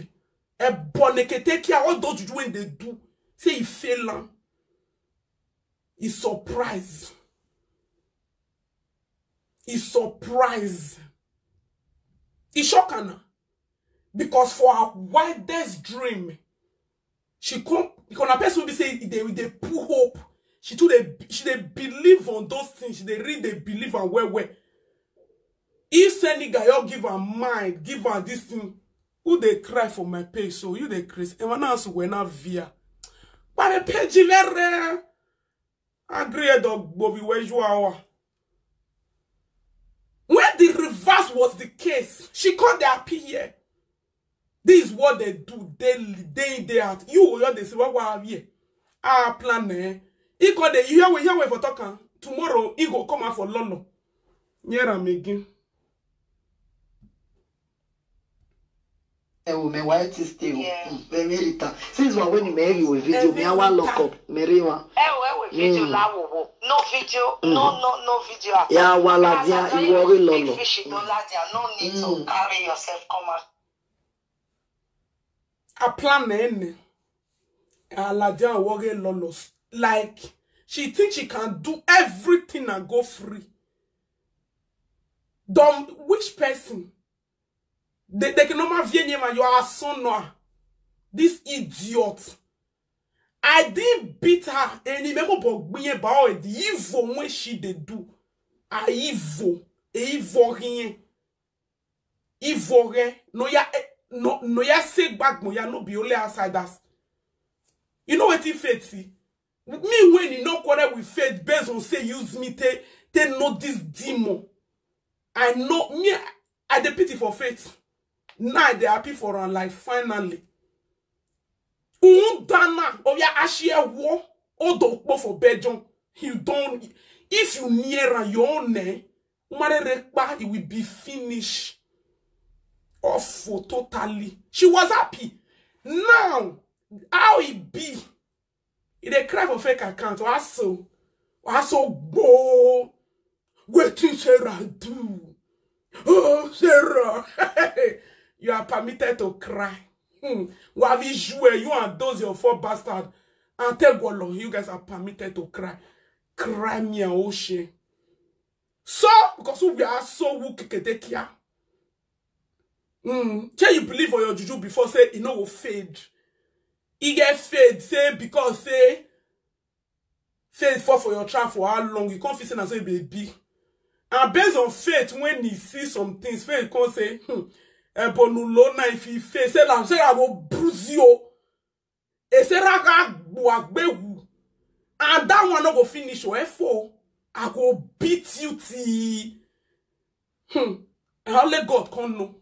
A bonekete kia all those juju when they do, say he fail am. He surprised. He surprised. He shock her now. Because for her wildest dream, she come because na person be say they they put hope. She too they she they believe on those things. She they read they believe and well well. If say nigga you give her mind, give her this thing, who they cry for my page? So you they crazy. And when else when I via, but the page lere agree dog bobi where you are. When the reverse was the case, she called the appear. This is what they do daily, day in, day out. You will they say, what were here? Our plan, eh? He called the you hear we hear we for talking. Tomorrow he go come out for Lolo. Here I'm again. Ẹ wò mí wáyé tí stay o. Bẹ́ẹ̀ mi rí ta. Since wà wẹ́ni mẹ́rin ìwé fídíò mi á wá lock up. Mẹ́rin wa. Ẹ wò ẹ wò fídíò láwòwò. No video, no no no video at all. Yà wà ládìá ìwọ rí lọ́lọ́. Fish no ládìá, no need to carry yourself come out. A plan na ene. Alaja worry lolos. Like she thinks she can do everything and go free. Dumb which person? They, they can normal vie name and you are son no. This idiot. I didn't beat her any memo but gbiye ba o the evil when she dey do. A evil. A evil here. Evil here. No ya eh, no no ya say back mo ya no be only outsiders. You know wetin Faith see? Me, when he no quarrel with Faith, based on say use me take take know this demon. I know me, I dey pity for Faith. Now I dey happy for am, like, finally. Undana, oya, ashiwo, odokpo for bedroom. You don't, if you near am, your own, eh, umarerekpa, it will be finished. Off for totally. She was happy. Now, how e be? E dey cry for fake account. Waso, waso gbo. Wetin Sarah do? Oh, Sarah. You are permitted to cry. Hmm. Wavi Jue, you and those your four bastard. And Tegwolo, you guys are permitted to cry. Cry me a ocean. So, because we are so who keketekia. Mm. Shey you believe for your juju before, say e no go fade. E get fade, say because say Faith fall for your trap for how long? You can't feel say na so e be. And based on Faith, when he see some things, Faith can't say, hmm, Ebonu Lona, if he face, say, "La, say I go bruise you." E say, "Raga buagbewu." And that one no go finish o, efo. I go beat you till, hmm, only God can know.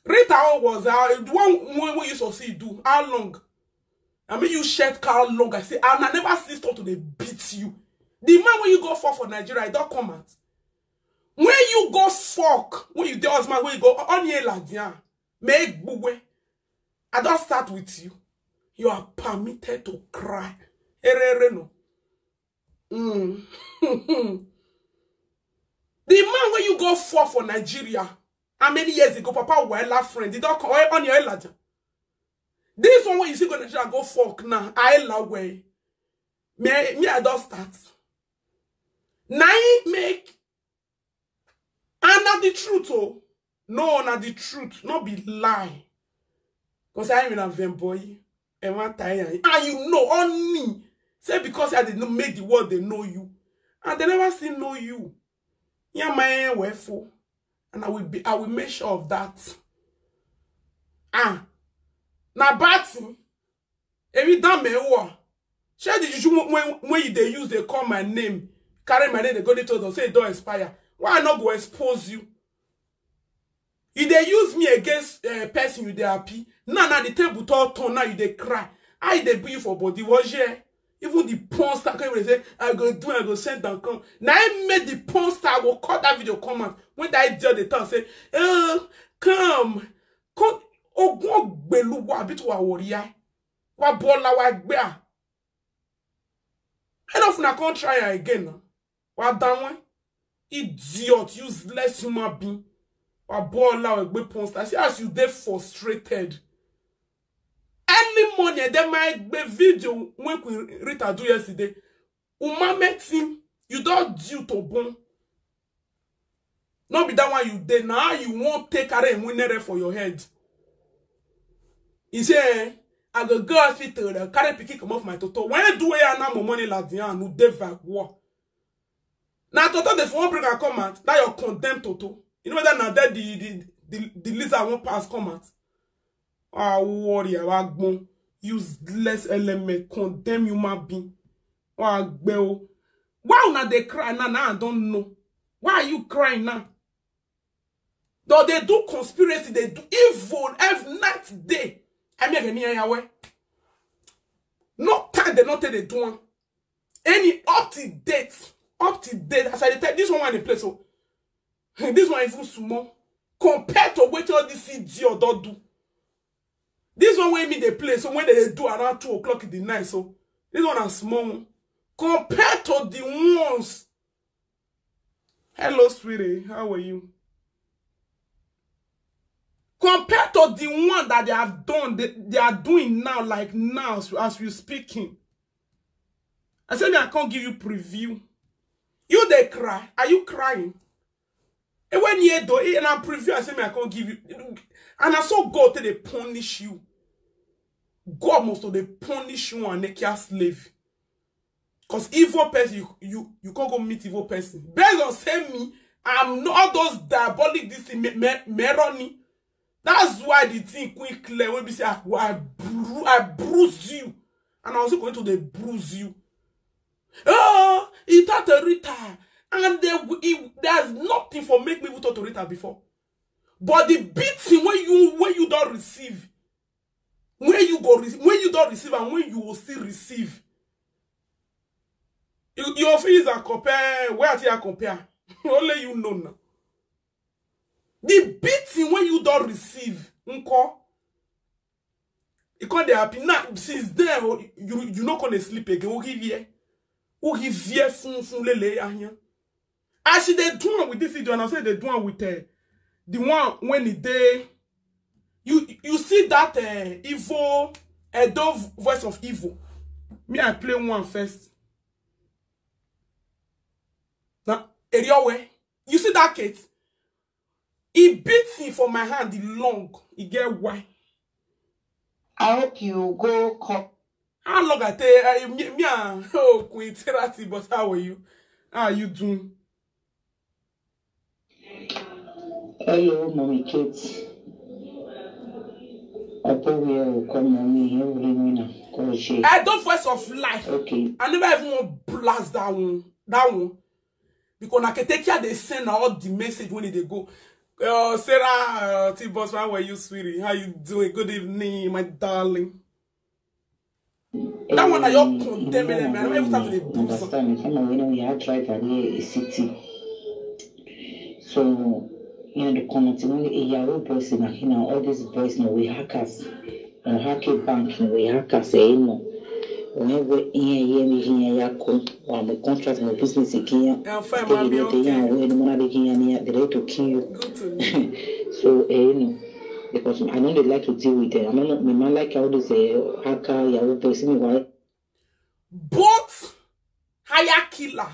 Rita, how was, uh, the one when, when you succeed do? How long? I mean, you shed how long? I say, and I never see stop to dey beat you. The man when you go for for Nigeria, I don't come out. When you go fuck, when you dey husband, when you go on here like, yeah, make buwe. I don't start with you. You are permitted to cry. Erere no. Mm. The man when you go for for Nigeria, how many years ago, Papa Wella friend, he don't come on your ladder. This one when you see go Nigeria go fuck now, I la way. Me, me, I don't start. Now he make, and na the truth, oh. No, na the truth, no be lie. Because I mean, I'm boy, and one time, and you know, only say because I did not make the world they know you, and they never still know you. Yeah, my wherefore, and I will be, I will make sure of that. Ah, na bad thing. Every damn me war. Share the juju when, when, when you dey use, they call my name, carry my name, they go dey told say it don't expire. Why I not go expose you? You dey use me against, uh, person you dey happy. Now, now the table turn, turn, now you dey cry. I dey bring you for body. Was here. Even the porn star come say, "I go do, I go send them come." Now I made the porn star go cut that video comment. When that idiot dey talk say, "Oh, come, come, Ogun Ogbeluwa, a bit wa warrior. Wa bola wa gbea." Enough na come try am again now. Wa down. Idiot, useless human being. Wa bola wa gbe porn star. See as you dey frustrated. Early morning, then my gbe video when Queen Rita do yesterday. Umame team, you don't due to bone. No be that one you dey. Now you won't take carry a winner for your head. He say, eh, "I go go hospital, they carry pikin come off my toto." When do we are now money like the hand who dey like war? Now toto the phone bring a comment. Now you condemn toto. You know that now that the the the, the Lisa won't pass comment. Ah, warrior, agbon, useless element, condemn human being. Wa gbe o. Why una dey cry now? Now I don't know. Why are you crying now? Though they do conspiracy, they do evil every night day. I mean, any way. No time they not take the do one. Any up to date, up to date. As I dey tell this one in the place, so this one even small compared to what all this idiot don't do. This one wey me dey play, so when they dey do around two o'clock in the night, so this one na small one compared to the ones. Hello, sweetie. How are you? Compared to the one that they have done, they, they are doing now, like now, as, as we speaking. I say, "Me, I can't give you preview." You dey cry. Are you crying? And when you do it, and I preview, I say, "Me, I can't give you." And I saw God till they punish you. God must they punish you and make you a slave. Because evil person, you, you, you can't go meet evil person. Based on say me, I'm not those diabolic this thing, me, me, Meroni. That's why the thing quick clear when we say, "Ah, I, bru- I bruised you, and I also going to dey bruise you." Oh, he taught a Rita, and there, he, there's nothing for make me even talk to Rita before. But the beating when you when you don't receive, when you go re- when you don't receive, and when you will still receive, you your fees are compare where I compare. Only you know now. The beating when you don't receive, uncle, it can't dey happen. Now, since then, oh, you you not gonna sleep again. Who give here? Who give here? Fun fun lele ahia. As she dey do am with this video, and I say they do am with uh, the one when the day you you see that uh, evil, a dove voice of evil. Me, I play one first. Now, area where you see that Kate, he beats me for my hand the long. He get why. I hope you go. Co- How long I tell uh, me, me and oh Queen Terati, but how are you? How are you doing? Hello, Mommy Kate. Opo we are come, Mommy. Every winner. Call she. I don't voice of life. Okay. I never even want blast that one. That one. Because I can take care they send all the message when they go. Uh, Sarah, uh, T Boss, how are you, sweetie? How you doing? Good evening, my darling. That one I just condemn them, man. I don't even start to dey do something. Understand me. Come on, we know we had driver here in city. So, you know, the community when the Yahoo boys in Akina, all these boys, no, we hackers. No, hack a bank, no, we hackers, eh, no. When we in here, me here, ya come, or my contract, my business, in here. I'm fine, I'll be okay. When the money, they here, they ready to kill you. Good to me. So, eh, no. Because I don't dey like to deal with them. I don't know, me man like all this uh, hacker, Yahoo boys, me why. Both hire killer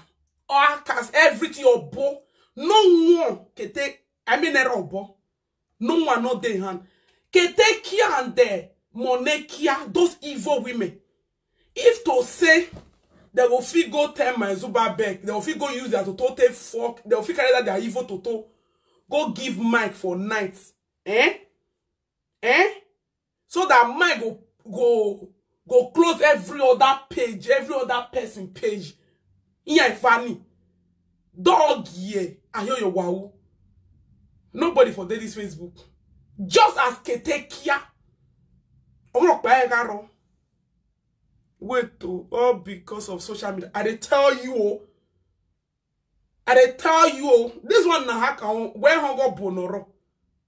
or hackers, everything obo. No one can take, I mean, not obo. No one not dey hand. Can take care and the money care, those evil women. If to say, they go fit go tell my Zuba back, they go fit go use their toto take fuck, they go fit carry that their evil toto, go give Mike for night. Eh? Eh? So that Mike go go go close every other page, every other person page. Yeah, funny. Dog, yeah, I hear your wow. Nobody for this Facebook. Just as Ketekia. Ọmọ pa ẹ ká rọ. Wait, oh, all because of social media. I dey tell you, oh, I dey tell you, oh, this one na hack on where hung up bonoro.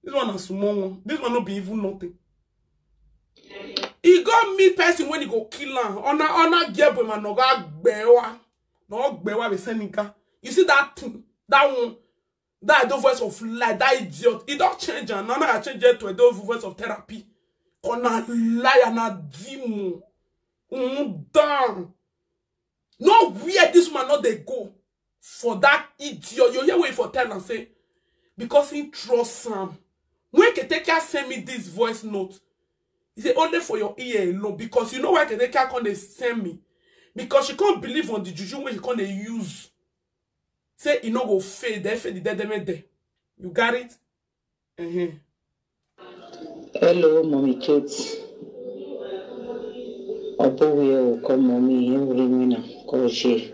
This one na small one. This one no be even nothing. He go meet person when he go kill am. Ona ona gebo man no go gbewa. No gbewa be senika. You see that thing? That one. That the voice of lie. That idiot. He don't change am. Now I change it to a the voice of therapy. Kona liar na demon. Mm, down. No where this man not they go for that idiot. You hear what for tell and say because he trust Sam. When Ketekia send me this voice note, he say only for your ear alone because you know why Ketekia can't they send me because she can't believe on the juju when she can't they use. Say he no go fail. They fail the dead them there. You got it? Uh-huh. Hello, Mommy Kate. Opo we are come, Mommy. Every winner. Call she.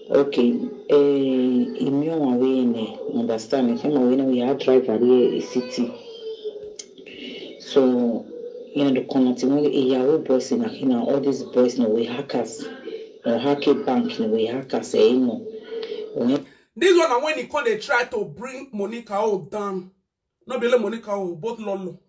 Okay. Eh, imi on we ne understand. Come on, we know we are driver here in city. So, you know, the community when the Yahoo boys in Akina, all these boys, no, we hackers. No, hack a bank, no, we hackers, eh, no. When This one na when he come dey try to bring Monica O down. No be only Monica O, but Lolo.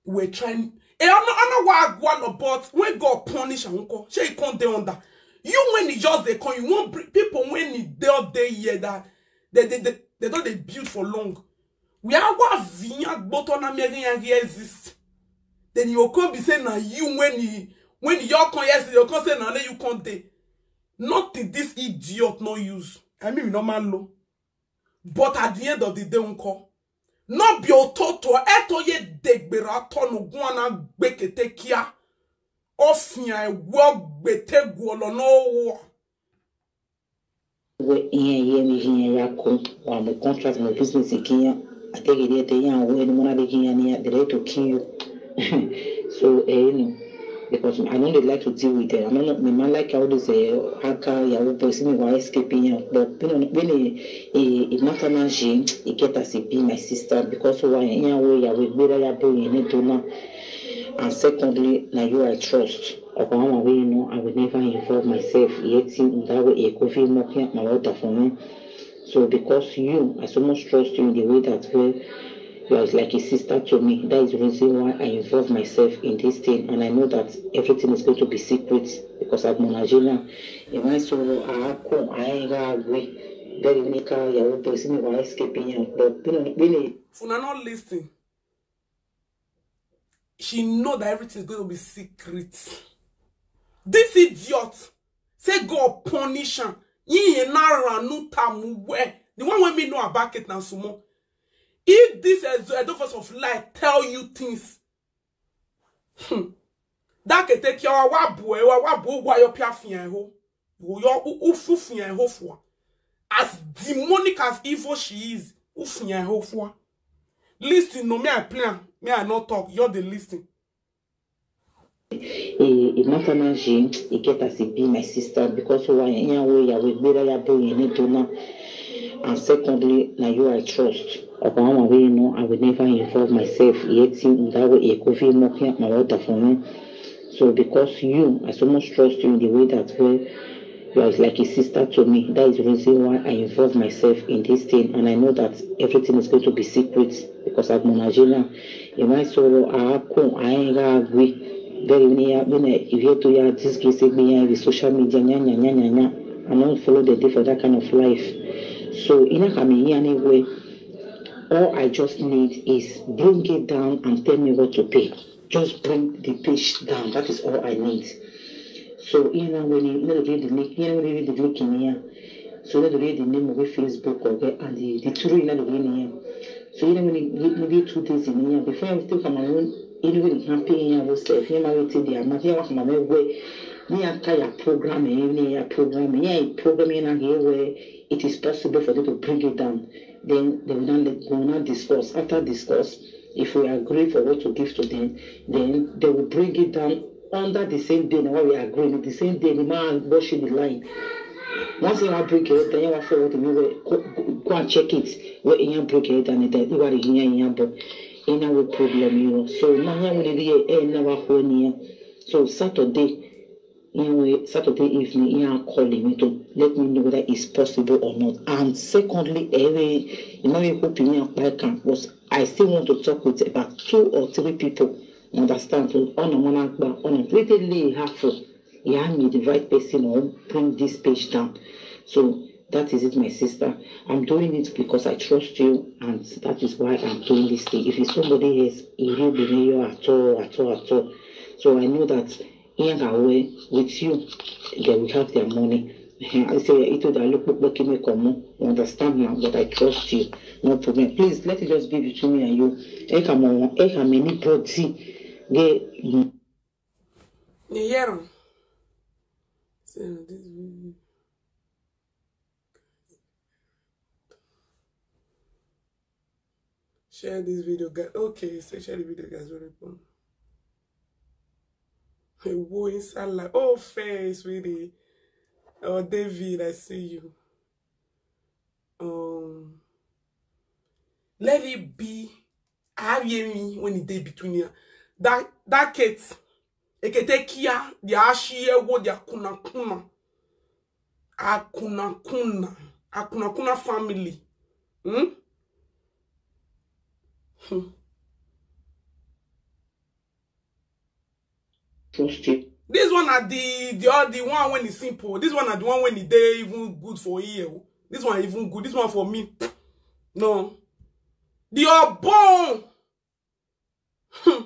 We're trying. Eh, I'm not, I'm not what I want, but when God punish and uncle, she come dey under. You when he just dey come, you won't bring people when he dey up there here that they they they, they don't they build for long. We are what vinya but on American exist. Then you come be saying now you when he when you come yesterday, you come say now you come dey. Nothing this idiot no use. I mean, normal low. But at the end of the day, uncle, no be ototo eto ye degbera tono guana gbekete kia. Ofia e wo gbete guolo no wo. We ihe ye mi ihe ya ko wa mo contract mo business kiyan. I tell you, they, they, yeah, when one of the, yeah, they ready to kill you. So, eh, you know, because I don't really like to deal with them. I don't know, my man like all these uh, hacker, Yahoo boys, me why escaping, yeah. But, you know, when a, a, a matter now, she, it get as it be my sister, because why, yeah, we, yeah, we, we, yeah, boy, you need to know. And secondly, now you I trust. Okwama, you know, I will never involve myself yet in that way. It could feel more clear, my water for me. So because you, I so much trust you in the way that way you are like a sister to me. That is the reason why I involve myself in this thing, and I know that everything is going to be secret because at Monagina, in my sorrow, I come, I ain't gonna agree. Very nika, Yahoo boys, me why escaping, yeah. But you know, really, If una not listen, she know that everything is going to be secret. This idiot say God punish am. He na ranu tamu where the one wey me know about it na sumo. If this Edo, Edo Voice of Light tell you things, hmm, that can take your wabu, wabu, wayo piafian ho. Your ufufian ho for. As demonic as evil she is, ufian ho for. Listen, no, me I plan, me I not talk. You're the listen. E, e matter na je, e get as e be, my sister, because why, yeah, we, yeah, we, we, yeah, boy, you need to know. And secondly, now you I trust. Okwama, you know, I will never involve myself yet in that way. It could feel more clear, my water for me. So because you, I so much trust you in the way that way you are like a sister to me. That is the reason why I involve myself in this thing, and I know that everything is going to be secret because at Monagina, in my sorrow, I come, I ain't gonna agree. Very near when I, if you to your this case, me, the social media, nya, nya, nya, nya, nya. I don't follow the day for that kind of life. So in a coming here anyway, all I just need is bring it down and tell me what to pay. Just bring the page down. That is all I need. So you know when you, you know, read the link, you know, read the link in here. So you know, read the name of the Facebook or the, and the, the two, you know, the name. So you know when you, you, you two days in here before everything come around, you know, really happy in here yourself. You know, wait till the amount. You know, come around where me and your program, eh, me and your program, yeah, program in here where it is possible for them to bring it down. Then they will not let, go now discuss. After discuss, if we agree for what to give to them, then they will bring it down under the same day. Now we agree in the same day, the man watching the line. Once you bring it, then you forward to me, go, go, go and check it. Where you bring it, and then you are here, you have, but in our problem, you know. So now you will be a, a, now So Saturday, anyway, Saturday evening, he are calling me to let me know whether it's possible or not. And secondly, anyway, you know, you hope you know, I can, but I still want to talk with about two or three people. You understand? So on a one on a three day half for, yeah, me the right person or bring this page down. So that is it, my sister. I'm doing it because I trust you, and that is why I'm doing this thing. If it's somebody else, it will be me at all, at all, at all. So I know that in a way with you, they will have their money. I say it would look back in me come. You understand now, but I trust you. No problem. Please let it just be between me and you. Eka mo, eka many body. Get You hear am? Say na this video. Share this video, guys. Okay, say share the video, guys. Very fun. Hey, whoa, inside life. Oh, face, really. Oh, David, I see you. Um, let it be. I have hear me when e dey between here. That, that Kate, Ekete Kia, the Ashie, wo, the Akuna Kuna. Akuna Kuna. Akuna Kuna family. Hmm? Hmm. Trust you. This one are the, the, all the one when it's simple. This one are the one when e dey even good for here. This one even good. This one for me. No. The Obon. Hmm.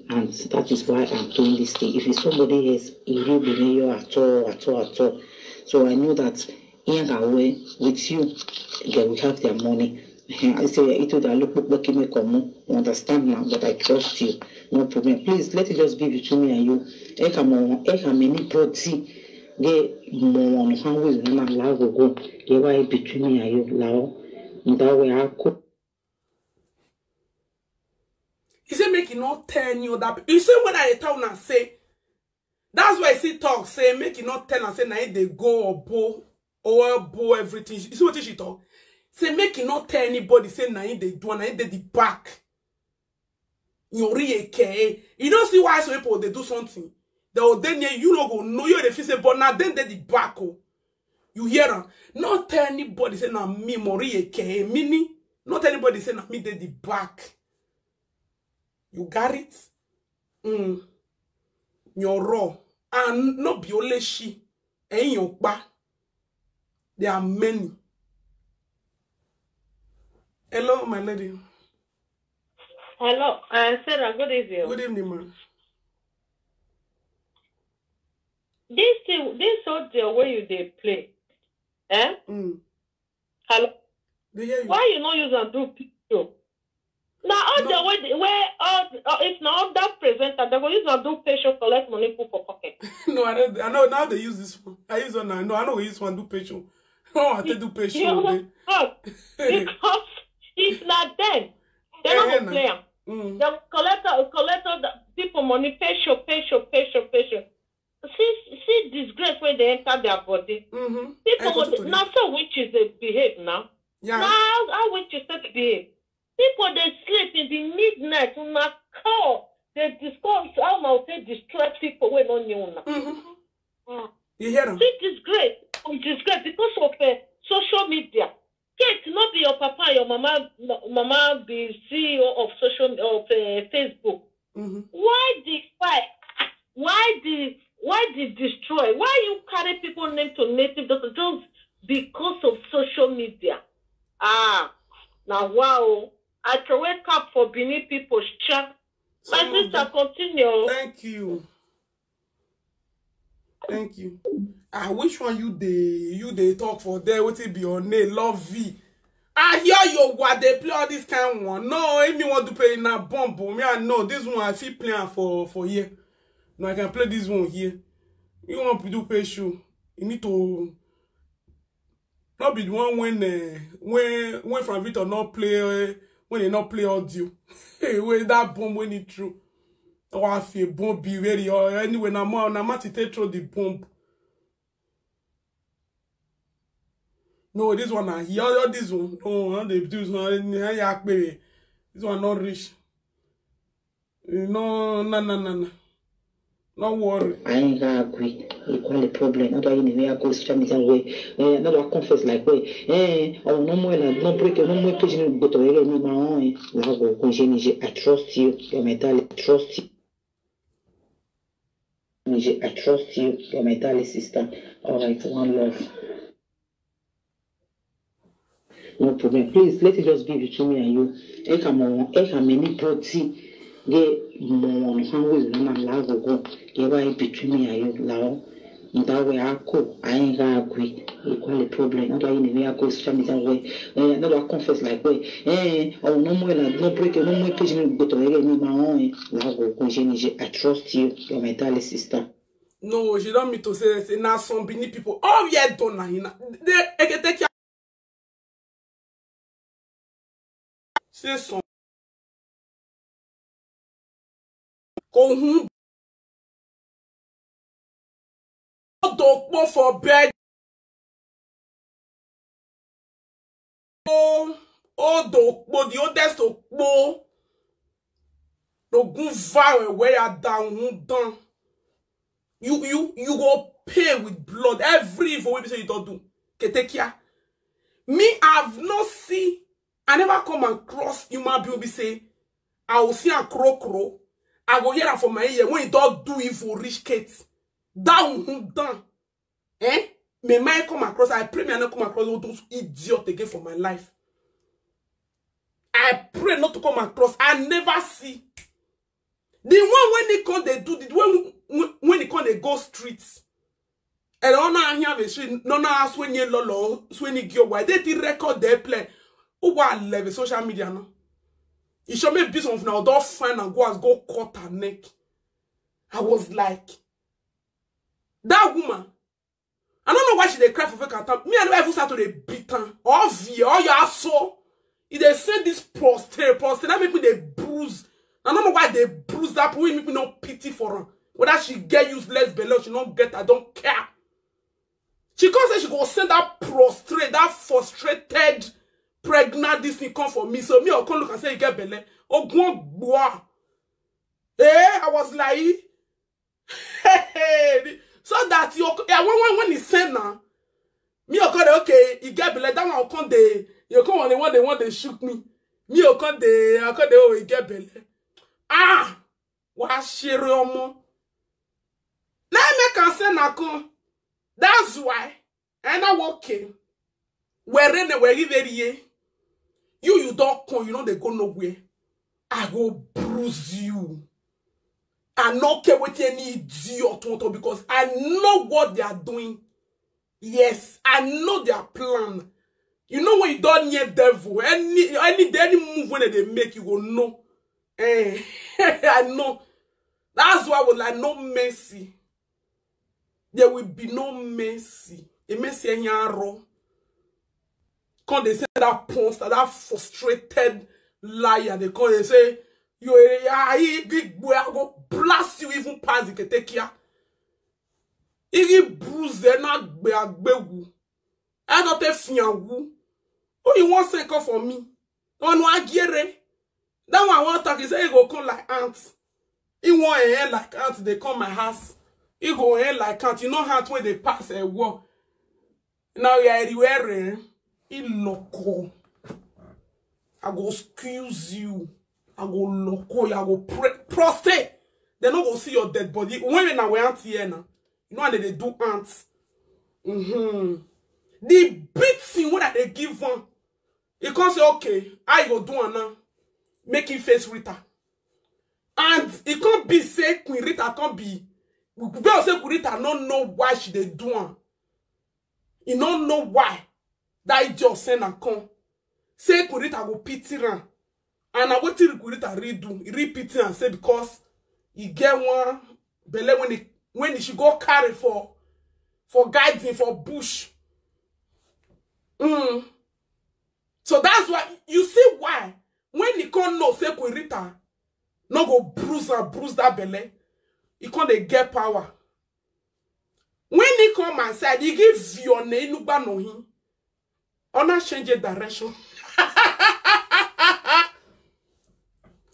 And that is why I'm doing this thing. If it's somebody else, it will be me at all, at all, at all. So I know that in a way with you, they will have their money. I say it would look back in me come. You understand now, but I trust you. No problem. Please let it just be between me and you. Eka mo, eka many body. Get more on how we na allow go go. Get why between me and you, lao. Ndawe ako. He say make e no tell any other pe- You see when I tell una say, that's why I see talk say make e no tell am say na him dey go obo or obo everything. You see what she talk? Say make e no tell anybody say na him dey do am, na him dey the back. Yori eke. You don't see why some people they do something. They will then you no go know you dey feel say but na dem dey the back o. You hear am? No tell anybody say na me Mori eke. Meaning, no tell anybody say na me dey the back. You got it? Mm. Your raw. And no be only she. And your pa. There are many. Hello, my lady. Hello, uh, Sarah, good evening. Good evening, man. This thing, this audio where you dey play, eh? Mm. Hello, They hear you. Why you no use am do picture? Na audio No. Where the- where all the- uh, if na other presenter, they go use am do picture, collect money, put for pocket. No, I don't. I know now they use this one. I use one now. No, I know we use one do picture. Oh, I take do picture. You Then. Because if na them, they Eh, no eh, go na. Play am. Mm. They go collect uh, collect all the people money, picture, picture, picture, picture. See see disgrace when they enter their body. Mm-hmm. People Eh, go continue. Now so witches they behave now. Yeah. Now how witches take behave? People they sleep in the midnight. Una call. They discuss how una take destroy people wey no know una. Mm-hmm. Mm. You hear them? See disgrace, um, disgrace because of uh, social media. Kate, not be your papa, your mama, no, mama be C E O of social of uh, Facebook. Mm-hmm. Why the fight? Why the why the destroy? Why you carry people name to native doctor just because of social media? Ah, now wow! I throw wake up for Benin people. Cha. My Some of sister, them- continue. Thank you. Thank you. Ah, which one you dey you dey talk for there? What it be your name? Love V. I hear you what they play all this kind one. No, if me want to pay na bomb. Me I know this one I feel playing for for here. No, I can play this one here. You want to do pay show? You need to not be the one when uh, when when Frank Victor not play uh, when he not play audio. Hey, when that bomb when he throw. Oh, I feel bomb be ready or anyway na more na mati take throw the bomb. No, this one na here or this one. No, no, they do this one. This one not rich. No, no, no, no, no. No worry. Ainga agui. Equal the problem. Not why you need to go social media way. Eh, not why confess like way. Eh, oh no more like no break no more page no go to any my own. La go go je ni je I trust you. You're my darling. Trust you. Je I trust you. You're my darling sister. All right, one love. No problem. Please let it just be between me and you. Eka mo, eka many body. Ge mo no han we no na la go go. Ge wa between me and you la. Nda we ako ainga agui. Equal the problem. Not why you need to go social media way. Eh, not why confess like way. Eh, oh no more like no break no more page no go to any my own. La go go je ni je I trust you. You're my darling sister. No, she don't mean to say that. Say, na some Benin people. Oh yeah, don't na hina. They eke take care. Say some. Kohun. Odokpo for bed. Oh, Odokpo, the oldest Okpo. No gun far away at down down. You you you go pay with blood. Every evil wey be say you don't do. Ketekia. Me, I've not seen, I never come across human being be say, I will see a crocro. I go hear am for my ear when you don't do evil rich kids. Down down. Eh? May I come across, I pray may I not come across all those idiots again for my life. I pray not to come across. I never see. The one when they come, they do the when when, when they come, they go streets. And on our here the street, no no ask when you lolo, when you go why they did record their play. Who are live social media no? You should make business of now don't find and go as go cut her neck. I was like, that woman, I don't know why she dey cry for fake account. Me, I never even start to dey beat her. Or V, or your asshole. E dey send this prostrate, prostrate. That make me dey bruise. I don't know why they bruise that. Wey make me no pity for her. Whether she get useless belle or she no get, I don't care. She come say she go send that prostrate, that frustrated, pregnant, this thing come for me. So me, I come look and say, "You get belle." Ogun gbua. Eh, I was like, so that you, yeah, when, when, when he send now, me, I come dey, "Okay, you get belle." That one come dey, you come on, they want, they want, they shook me. Me, I come dey, I come dey, "Oh, you get belle." Ah, wa shere omo. Let me can say na come. That's why I now okay. Where ne where you very ye? You, you don't come, you know they go nowhere. I go bruise you. I no care what any idiot want to, because I know what they are doing. Yes, I know their plan. You know when you don't near devil, any any any move when they make, you go know. Eh, I know. That's why I was like, "No mercy. There will be no mercy." A mercy, eh, nyaro. Come they say that monster, that frustrated liar. They come, they say, "You, eh, ah, he, he, I go blast you even past the ketekia." He bruise na gbe agbewu. I don't take fianwu. Who you want say come for me? No, no, agiere. That one I want talk, he say he go come like ants. He want a hair like ants. They come my house. He go hair like ants. You know how when they pass a war. Now you are everywhere. Eh? He loco. I go excuse you. I go loco. I go pre- prostate. They no go see your dead body. When we now we ant here now, you know how they dey do ants. Mm-hmm. The beating what they give one, he come say, "Okay, I go do am now. Make him face Rita." And he come be say Queen Rita come be. We go say Queen Rita no know why she dey do am. He no know why that idiot send am come. Say Queen Rita go pity am. And na wetin Queen Rita really do. He really pity am say because he get one belle when he when he should go carry for for guiding for bush. Mm. So that's why you see why when he come know say Queen Rita no go bruise and bruise that belle, he come dey get power. When he come my side, he give your name nuba no him. Honor change a direction.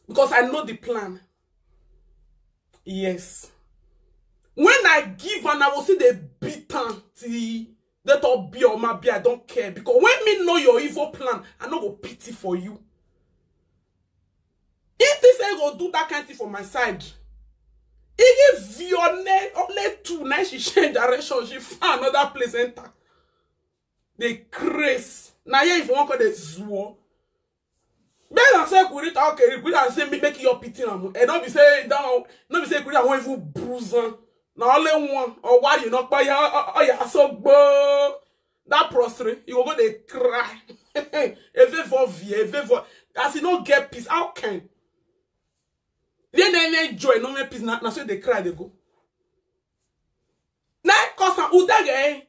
Because I know the plan. Yes. When I give and I will see the beat am till they talk be or my be, I don't care. Because when me know your evil plan, I no go pity for you. If this ain't go do that kind thing for my side, if your name only two, now she change direction, she find another place enter. They craze. Now yeah, if you want call the zoo. Then I say, "Kurita, okay, Kurita say me make your pity am." And don't be say down, don't be say Kurita won't even bruise am. Now only one or why you not buy oh yeah so bro. That prostrate, you go go dey cry. Eve for vie, eve for as you no get peace. How can? They no make joy, no make peace. Na na so they cry, they go. Na cause am udege.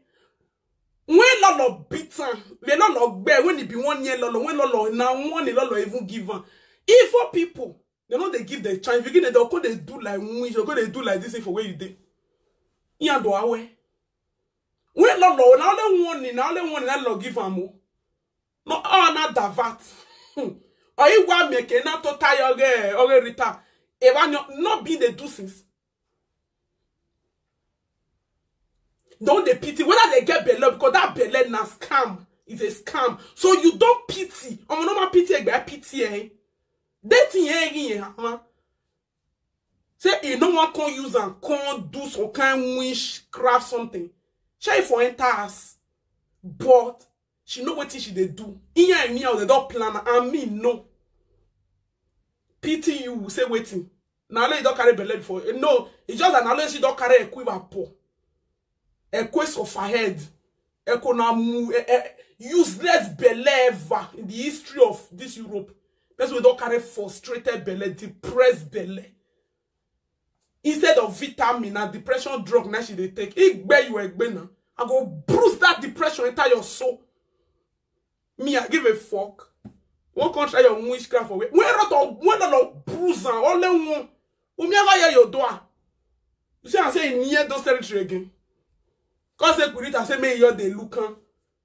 When lolo beat am, when lolo gbe, when he be one year lolo, when lolo na one year lolo even give am. Evil people, they no dey give the chance. If you give them, they'll go they do like wish, they'll go they do like this thing for where you dey. Iya do awe. When lolo, na only one, na only one na lolo give am o. No, oh, na davat. Hmm. Or you want make na to tie oge oge Rita. If I not not being the do since. Don't they pity whether they get belle because that belle na scam is a scam. So you don't pity. I'm no more pity egbe pity eh. Dating eh eh huh? Say you no one can use and can do some kind witchcraft something. Shey for enter us, but she know wetin she dey do. Iya and me they don plan am, and me no. Pity you say wetin? Na only you don carry belle before. Eh, no, it's just that na only she don carry a quiver pour. A quest of her head. Echo na mu eh, eh, useless belle ever in the history of this Europe. Person wey don carry frustrated belle, depressed belle. Instead of vitamin and depression drug, now she dey take. Igbe you egbe now. I go bruise that depression enter your soul. Me, I give a fuck. One come try your witchcraft for where? When lot of, when lot of bruise and only one. Umi ever hear your door? You see, I say in here those territory again. Cause say Kurita say me here they look am.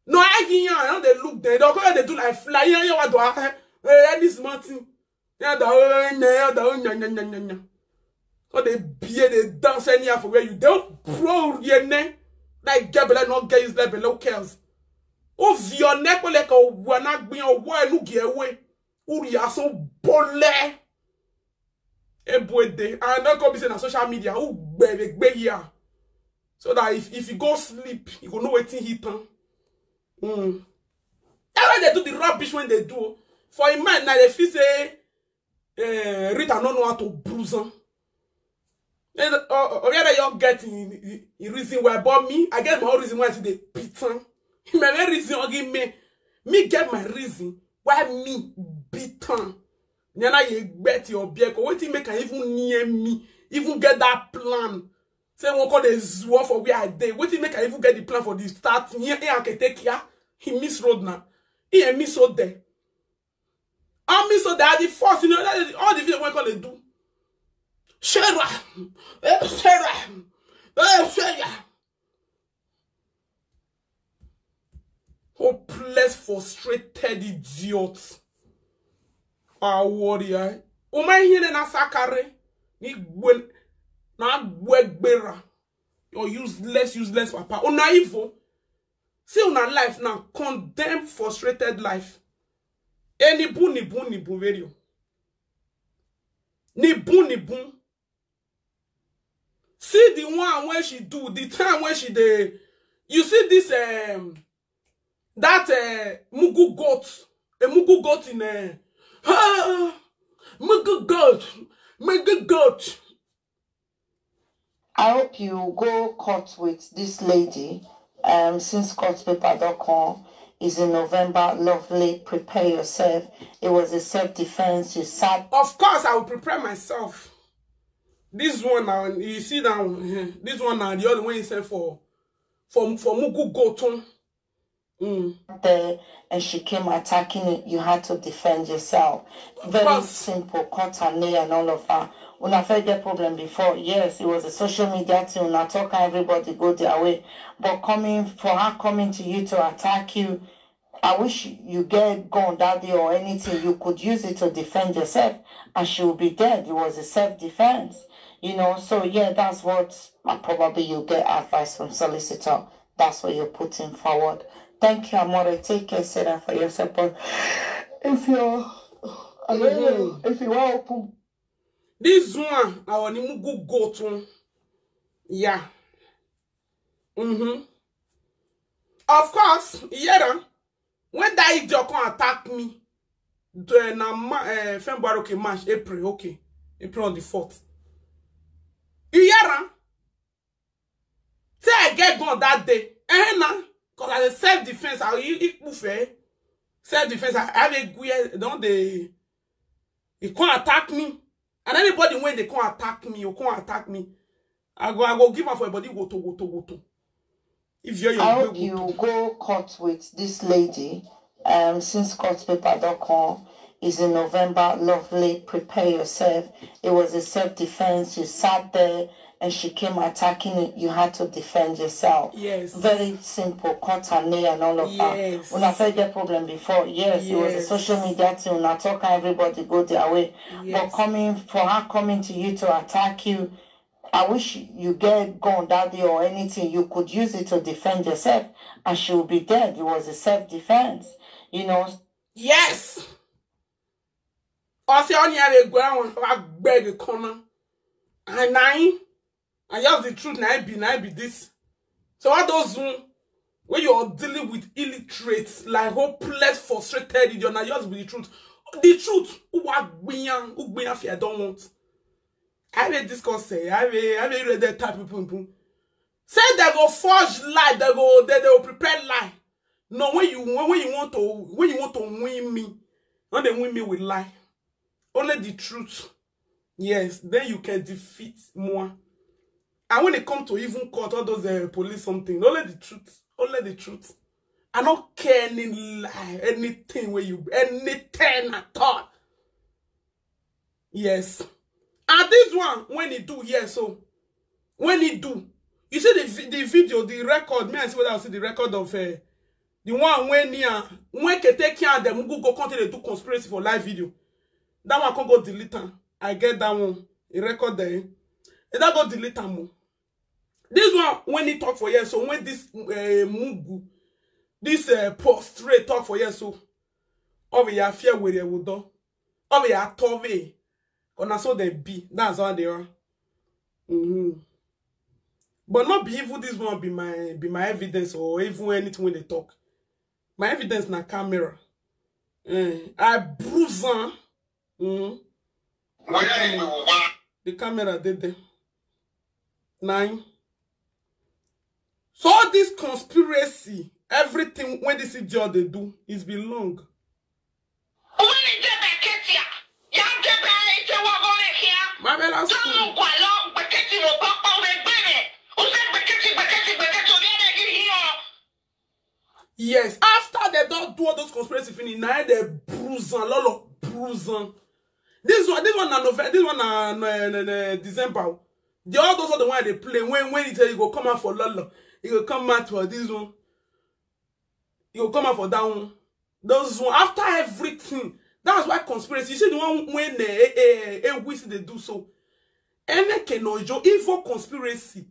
No, I give you, I don't they look there. Don't go they do like fly. Yeah, yeah, what do I? Eh, this small thing. Yeah, the oh, yeah, yeah, the oh, yeah, yeah, yeah, yeah, yeah. Cause they beer, they dance anyhow for where you don't pro your name. Like Gabriel not get his level, no cares. Of your neck like a one, not be a one who get away. Who you are so bold. Ebuede. And not go be saying on social media. Who be here? So that if, if you go sleep, you go know wetin hit am. Mm. That's why they do the rubbish when they do. For a man, now they feel say, eh, Rita no know how to bruise am. And, uh, uh, whether you get in, in, in reason why, but me, I get my own reason why I see the beat am. My main reason, okay, me, me get my reason why me beat am. Nyana ye bet your beer. Wetin make I even near me, even get that plan? Say one call the zoo for where I dey. Wetin make I even get the plan for the start? He, he can take care. He miss road now. He miss road there. I miss road there. The first, you know, that is all the video we call they do. Sarah, eh, Sarah, eh, Sarah. Hopeless, frustrated idiot. Ah, warrior. Uma here na sakare. Ni gwen na gwegbera. You're useless, useless papa. Una evil. See una life now. Condemn frustrated life. Eh, ni bun, ni bun, ni bun, very. Ni bun, ni bun. See the one when she do, the time when she dey, you see this, um, that, uh, mugu goat, a mugu goat in a, ah, mugu goat, mugu goat. I hope you go court with this lady. Um, since court paper dot com is in November, lovely, prepare yourself. It was a self-defense. You sat. Of course, I will prepare myself. This one now, you see that one, eh, this one now, the other one you sent for, for, for Mugu Goton. Mm. There and she came attacking it. You had to defend yourself. Very simple, cut and lay and all of that. Una first get problem before. Yes, it was a social media thing. Una talk and everybody go their way. But coming for her coming to you to attack you, I wish you get gun that day or anything. You could use it to defend yourself, and she will be dead. It was a self-defense, you know. So yeah, that's what, uh, probably you get advice from solicitor. That's what you're putting forward. Thank you, Amore. Take care, Sarah, for your support. If you're, I don't know, if you are open. This one, our Nimugu got one. Yeah. Mm-hmm. Of course, yeah, when that idiot come attack me, the, na ma, uh, February, okay, March, April, okay. April on the fourth. You hear am? Say I get gun that day. Eh, na. Because as a self-defense, I, I, I, self-defense, I have a gear, don't they, he come attack me. And anybody when they come attack me, you come attack me, I go, I go give am for everybody, woto, woto, woto. If you're your I hope you go court with this lady. Um, since court paper dot com is in November, lovely, prepare yourself. It was a self-defense. You sat there and she came attacking it. You had to defend yourself. Yes. Very simple, cut and lay and all of that. Yes. Una first get problem before. Yes, it was a Yes. social media thing. Una talk and everybody go their way. But Yes. coming for her coming to you to attack you, I wish you get gun that day or anything. You could use it to defend yourself, and she will be dead. It was a self-defense, you know. Yes. Or say on your ground, I beg a corner. And I, I just the truth, now I be, now I be this. So all those who, when you're dealing with illiterates, like hopeless, frustrated, you're not just with the truth. The truth, who are gbiyan, who gbiyan fear don't want. I made this call say, I made, I made read that type of people. Say they go forge lie, they go, they, they will prepare lie. No, when you, when, when you want to, when you want to win me, when they win me with lie, only the truth. Yes, then you can defeat more. And when it comes to even court, all those, uh, police something, only the truth, only the truth. I don't care any lie, anything where you, anything at all. Yes. And this one, when he do, yes, so when he do, you see the, vi- the video, the record, me, I see what I see the record of uh, the one when near when Keteke and them go go continue to do conspiracy for live video. That one can go delete am. I get that one. A record there. And that go delete am. Oh. This one when he talk for years, so when this uh, Mugu, this uh, prostrate talk for years, so over your fear with your wood, over your tove, gonna so they be. That's how they are. Mm-hmm. But not be even this one be my be my evidence or even anything when they talk. My evidence na camera. Eh, I bruise am. Mm. The camera did there. Nine. So all this conspiracy, everything when this idiot they do, is been long. My bella school. Yes, after they don't do all those conspiracy finish, now they bruise and lolo bruise and this one, this one na November, this one na, na, na, na December. The all those are the one they play when when it you go come out for lolo, you go come out for this one, you go come out for that one. Those one after everything. That's why conspiracy. You see the one when eh, eh, eh, we see they do so. Any can no joke evil conspiracy.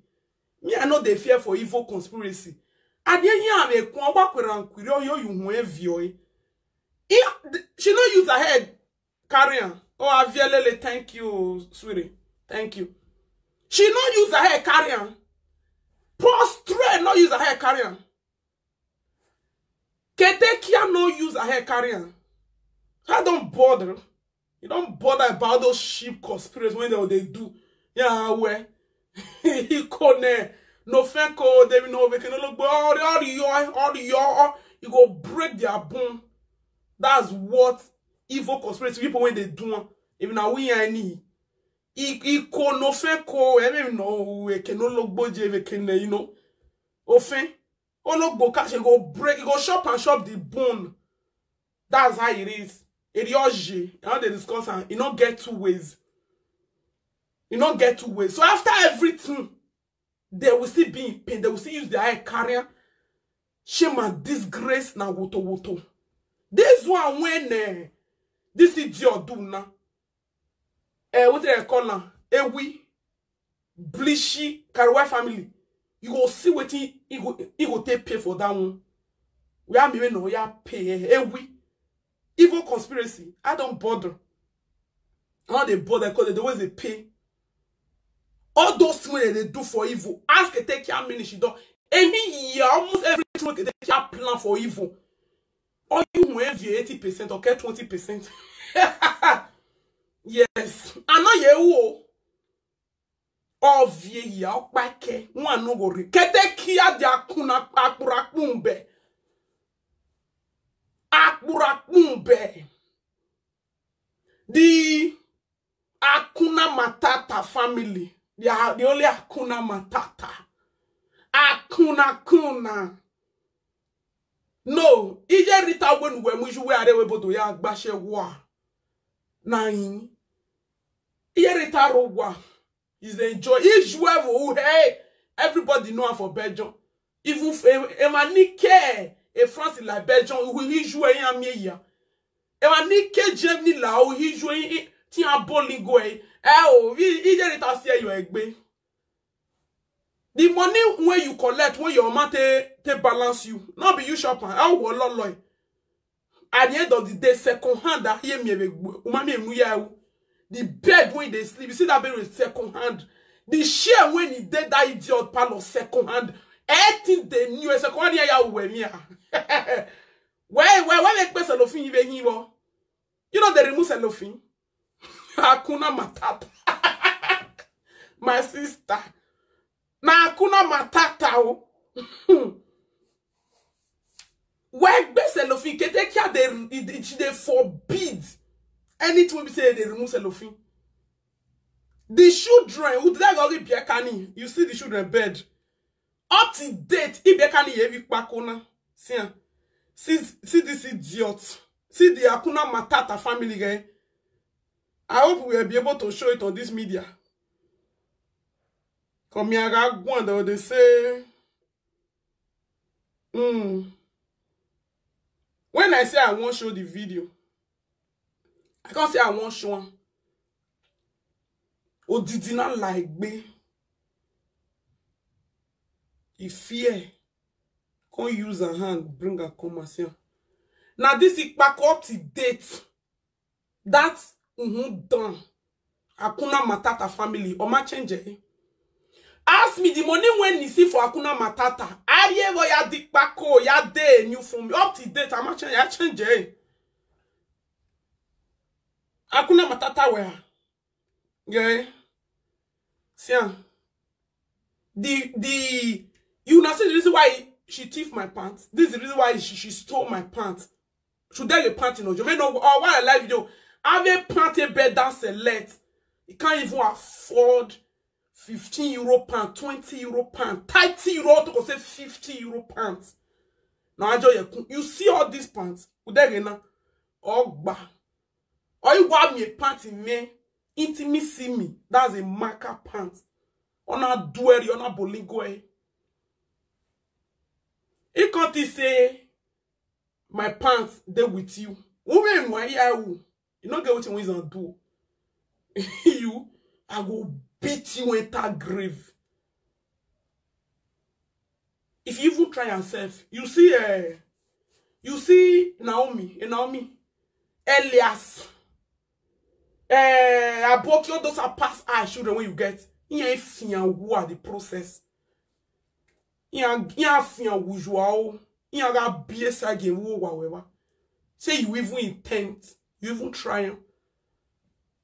Me, I know they fear for evil conspiracy. I didn't hear me kwa wakwera and kwiri yo you who envy. She no use her head carry am. Oh, Avielele, thank you, sweetie. Thank you. She no use her head carry am. Prostrate no use her head carry am. Ketekia no use her head carry am. I don't bother. You don't bother about those sheep conspiracy when they, they do. Yeah, where he connect. No fan call them no we can look but all the all the your all the your you go break their bone. That's what evil conspiracy people when they do am. If na we any he he call no fan call I mean no we can no look but you can you know. Ofen. Ologbo cash go break, go shop and shop the bone. That's how it is. Erioji, how they discuss and you not get two ways. You not get two ways. So after everything, they will still be in pain. They will still use their eye carrier. Shame and disgrace na woto woto. This one when uh, this idiot do now. Uh, what do they call now? Ewi, Blishi, Karuwa family. You go see what he, he, go, he go take pay for that one. We are me no ya pay. Ewi. Evil conspiracy. I don't bother. I don't they bother because they always they pay. All those things they do for evil. Ask a take care ministry do. Any year, almost every time they take care plan for evil. All you who have your eighty percent or get twenty percent. Yes. I know you. Ovie ya okpake. One no go re. Kete kia di akuna akpura kpumbe. Akpura kpumbe. The Akuna Matata family. They are the only Akuna Matata. Akuna Kuna. No, ije Rita when we muju we are we bodo ya gbashe wa. Nine. Ije Rita ro wa. Is enjoy. Ijue wo hey. Everybody know her for Belgium. Even if Emanike a France like Belgium, who Ijue ya me ya. Emanike Germany la o Ijue ti abolingo e. Eh o, Ije Rita si eyo egbe. The money when you collect when your mama take take balance you, not be you shop am. How will loloi? At the end of the day, second hand that hear me woman me muya. The bed when they sleep, you see that bed with second hand. The chair when he did that idiot pal of second hand. Everything they knew a second hand yeah we me. Where where where make person of him even him? You know they remove cellophane. Hakuna Matata. My sister. Na Hakuna Matata o. Where best cellophane can take care they they forbid anything we say they remove cellophane. The children who did I go get Biakani? You see the children bed. Up to date, Ibiakani yevi pakona. See, ah. See, see this idiot. See the Akuna Matata family, eh? I hope we will be able to show it on this media. Come here, I go and they say, hmm. When I say I won't show the video, I can't say I won't show am. Odidi na like me. If fear, can't use a hand, bring a come and see am. Now this is back up to date. That mm-hmm, done. Akuna Matata family. Oma change it. Ask me the money when you see for Akuna Matata. Aye, boy, ya dikpako, ya de new for me. Up to date, I'm change. I change it. Akuna Matata where? Yeah. See, ah. The the you now see the reason why she thief my pants. This is the reason why she, she stole my pants. Should there a pant in Ojo? No, or why a live video? Have a pant a bed that select. You can't even afford fifteen euro pant, twenty euro pant, thirty euro to go say fifty euro pants. Now I you see all these pants. Udegena. Ogba. Or you want me a pant in me? Intimacy me. That's a marker pants. On a duel, on a bolingo. He can't say my pants they with you. Women why you? You not get what you want to do. You, I go beat you enter grave. If you even try yourself, you see, uh, you see Naomi, eh, Naomi, Elias, uh, Abokio, those are past eye children when you get. Yeah, if you are the process. Yeah, yeah, if you are usual. Yeah, that B S I game, whatever. Say you even intent, you even try am.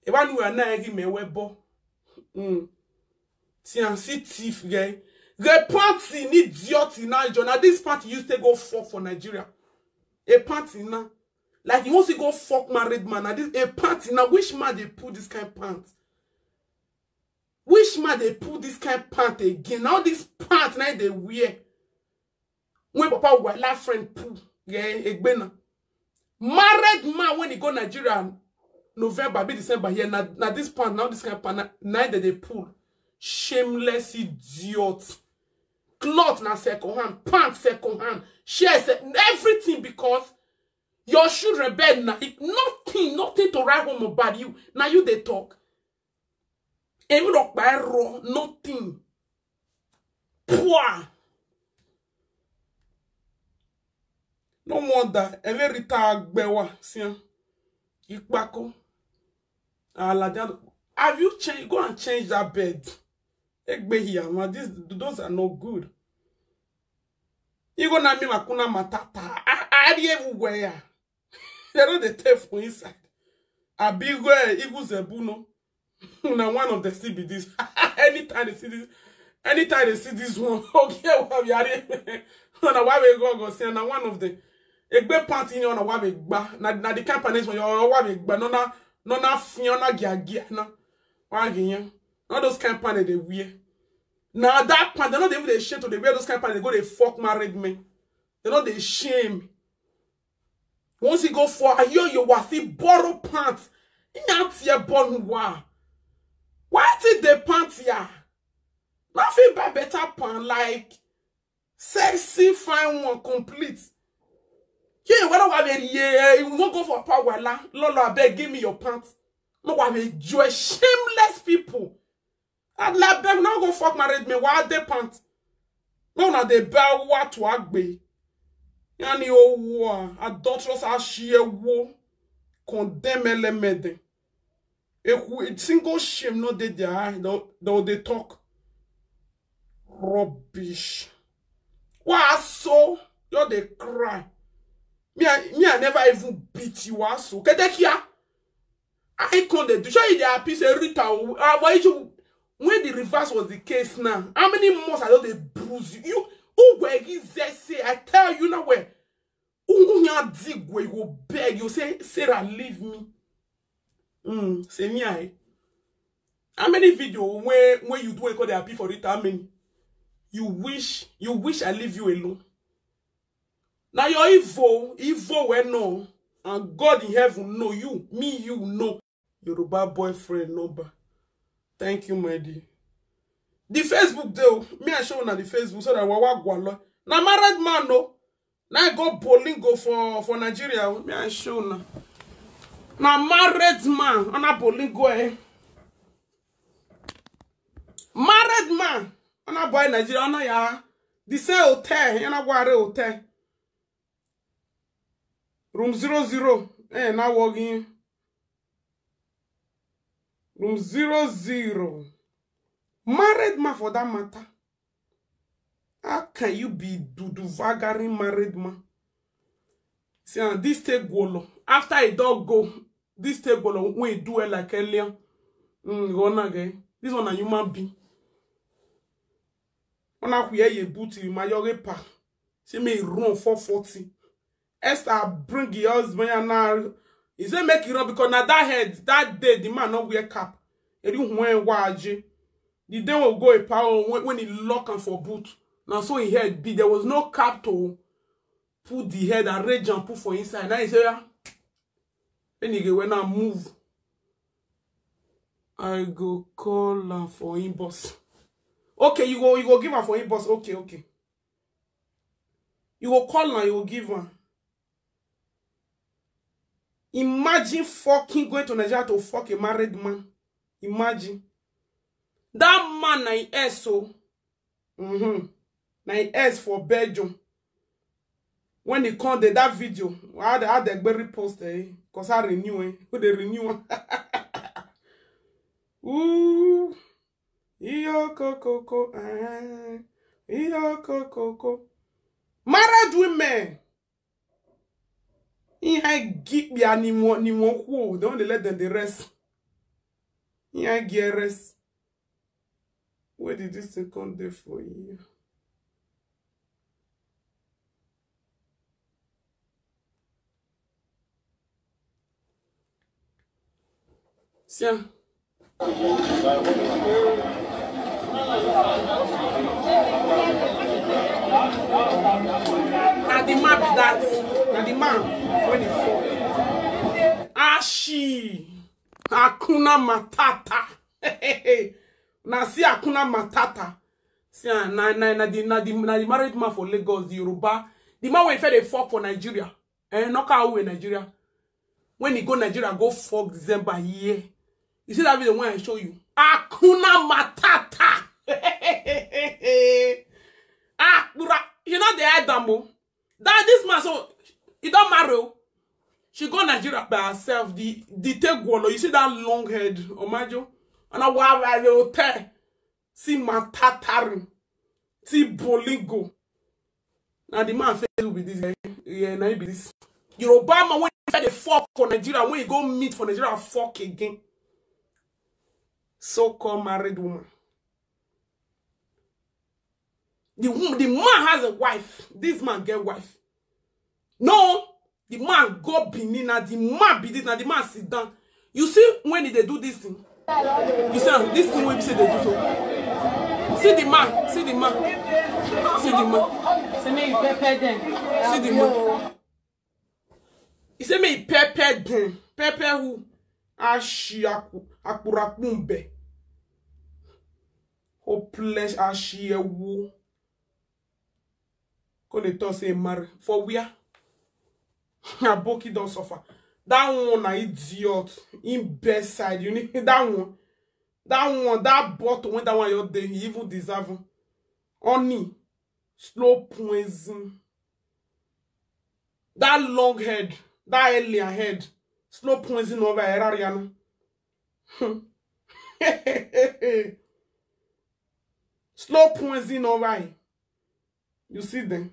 If I knew I not give me a web ball. Mm. See, and see thief, guy. The party need idiot in Nigeria. Now this party used to go fuck for Nigeria. A party now. Like you want to go fuck married man. Now this a party now. Which man they put this kind of pants? Which man they put this kind of pant again? Now this pant now they wear. When Papa Wala friend pull, yeah, egbena. Married man when he go Nigeria, November, be December here. Now, now this pant, now this kind of pant, now, now that they pull. Shameless idiot. Cloth na second hand, pants second hand, shirts, everything because your children bed na nothing, nothing to write home about you. Now you they talk. Even up by raw, nothing. Poor. No wonder. Emerita Agbewa, Sian. Ikpako. Aladian. Have you changed? Go and change that bed. Egbe here, man. These, those are not good. You gonna me Makuna Matata. I, I everywhere. They don't they take for inside. I be where Igu Zebuno. Now one of the C B Ds. Anytime they see this, anytime they see this one, okay, what we are. Now why we go go say now one of the Egbe party on a why we gba. Now the companies when you are why we gba. No na no na fiona gia gia na. Why again? All those company they wear. Now that part, they not even they shame to they wear those company. They go they fuck married men. They not they shame. Once you go for a year, you was see borrow pants. Not your born wa. Why did the pants ya? Nothing buy better pants like sexy, fine one, complete. Yeah, what I want yeah, you won't go for power la. Lolo, I beg, give me your pants. No, I will enjoy shameless people. I like beg now go fuck married me. Why they pants? No, now they bow what to agbe. Yani o war adulterous ashiye wo condemn elemede. A single shame no dey their eye. They they talk rubbish. Why so you they cry? Me I, me I never even beat you aso. Kedekia. I can't dey do. Show you the happy say Rita. Uh, why you when the reverse was the case now? How many months I don't they bruise you? You who were you say? I tell you now where. Who who ya dig where you go beg? You say Sarah leave me. Mm, say me I. How many video when when you do a call the happy for Rita? How many? You wish you wish I leave you alone. Now your evil, evil we know. And God in heaven know you. Me, you know. Yoruba boyfriend number. Thank you, my dear. The Facebook though, me I show una the Facebook so that wawa gwalo. Na married man no. Na I go Bolingo for for Nigeria. Me I show una. Na married man, ona Bolingo eh. Married man, ona boy Nigeria, ona ya. The same hotel, ona ware hotel. Room zero zero. Eh, na walking. Room zero zero. Married man for that matter. How can you be dudu vagary married man? See, and this take Gwolo. After a dog go, this take Gwolo when he do it like alien. Mm, go on again. This one a human being. Ona kuye ye buti ma yoge pa. See me run four forty. Esther bring your husband and now he say make it up because now that head that day the man not wear cap. Eri hwen waje. The day will go a power when, when he lock am for boot. Now so he head be there was no cap to put the head arrange and put for inside. Now he say yeah. Anyway, when I move, I go call am for inbox. Okay, you go you go give am for inbox. Okay, okay. You go call am, you go give am. Imagine fucking going to Nigeria to fuck a married man. Imagine. That man na him S O. Mm-hmm. Na him S for Belgium. When he come there, that video, how the how the Gberi post eh, cause I renew eh, who they renew. Ooh, iyo kokoko, eh, iyo kokoko. Married women. In high give ya ni mo ni mo. They only let them the rest. In high gear rest. Where did this thing come there for you? See am. Na the man be that. Na the man when he fall. Ashi. Akuna Matata. Na see Akuna Matata. See, ah, na, na, na, the, na, the, na the married man for Lagos, the Yoruba. The man wey feel dey fuck for Nigeria. Eh, no car away Nigeria. When he go Nigeria, go fuck December here. You see that video when I show you? Akuna Matata. Ah, you know the Adamo. That this man, so he don't marry. Oh. She go Nigeria by herself. The the take Gwolo. You see that long head, Omajo? And I wa wa hotel. See Matatarin. See Bolingo. Now the man fail with this guy. Yeah, now he be this. Yoruba man when he dey fuck for Nigeria, when he go meet for Nigeria, fuck again. So-called married woman. The woman, the man has a wife. This man get wife. No, the man go Benin now. The man be this now. The man sit down. You see when they do this thing. You see this thing when we say they do so. See the man. See the man. See the man. See me pepper them. See the man. He say me pepper them. Pepper who? Ashi aku akurakumbe. Hopeless ashi ewu. Go dey talk say marry for where? Aboki don suffer. That one na idiot. In bedside, you need that one. That one, that bottle when that one your day, he even deserve am. Honey, slow poison. That long head, that alien head, slow poison over Herariano. Slow poison over him. You see them?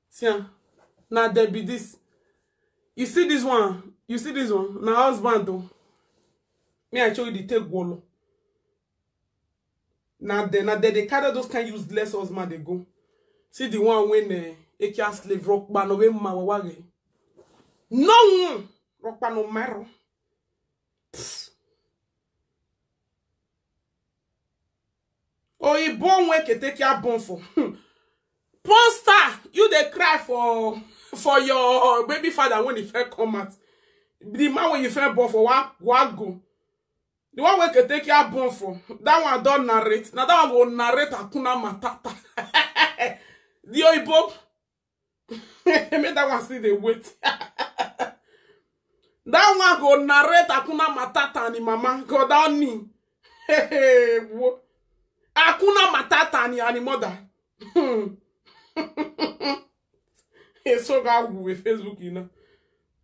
See, ah, now there be this. You see this one? You see this one? Now husband though. Me, I show you the take Gwolo. Now they now they, they carry those kind useless husband they go. See the one when uh, Ekia slave rock ban away my wawage. No one rock ban no matter. Oyibo nwe ke take your bone for. Porn star, you dey cry for for your baby father when he first come out. The man when you first born for, wa wa go. The one wey Ketekia born for, that one don narrate. Now that one go narrate Akuna Matata. The Oyibo. Make that one still dey wait. That one go narrate Akuna Matata and him mama. God, that name. Hey, wo. Akuna Matata and him mother. Hey, so go with Facebook, you know.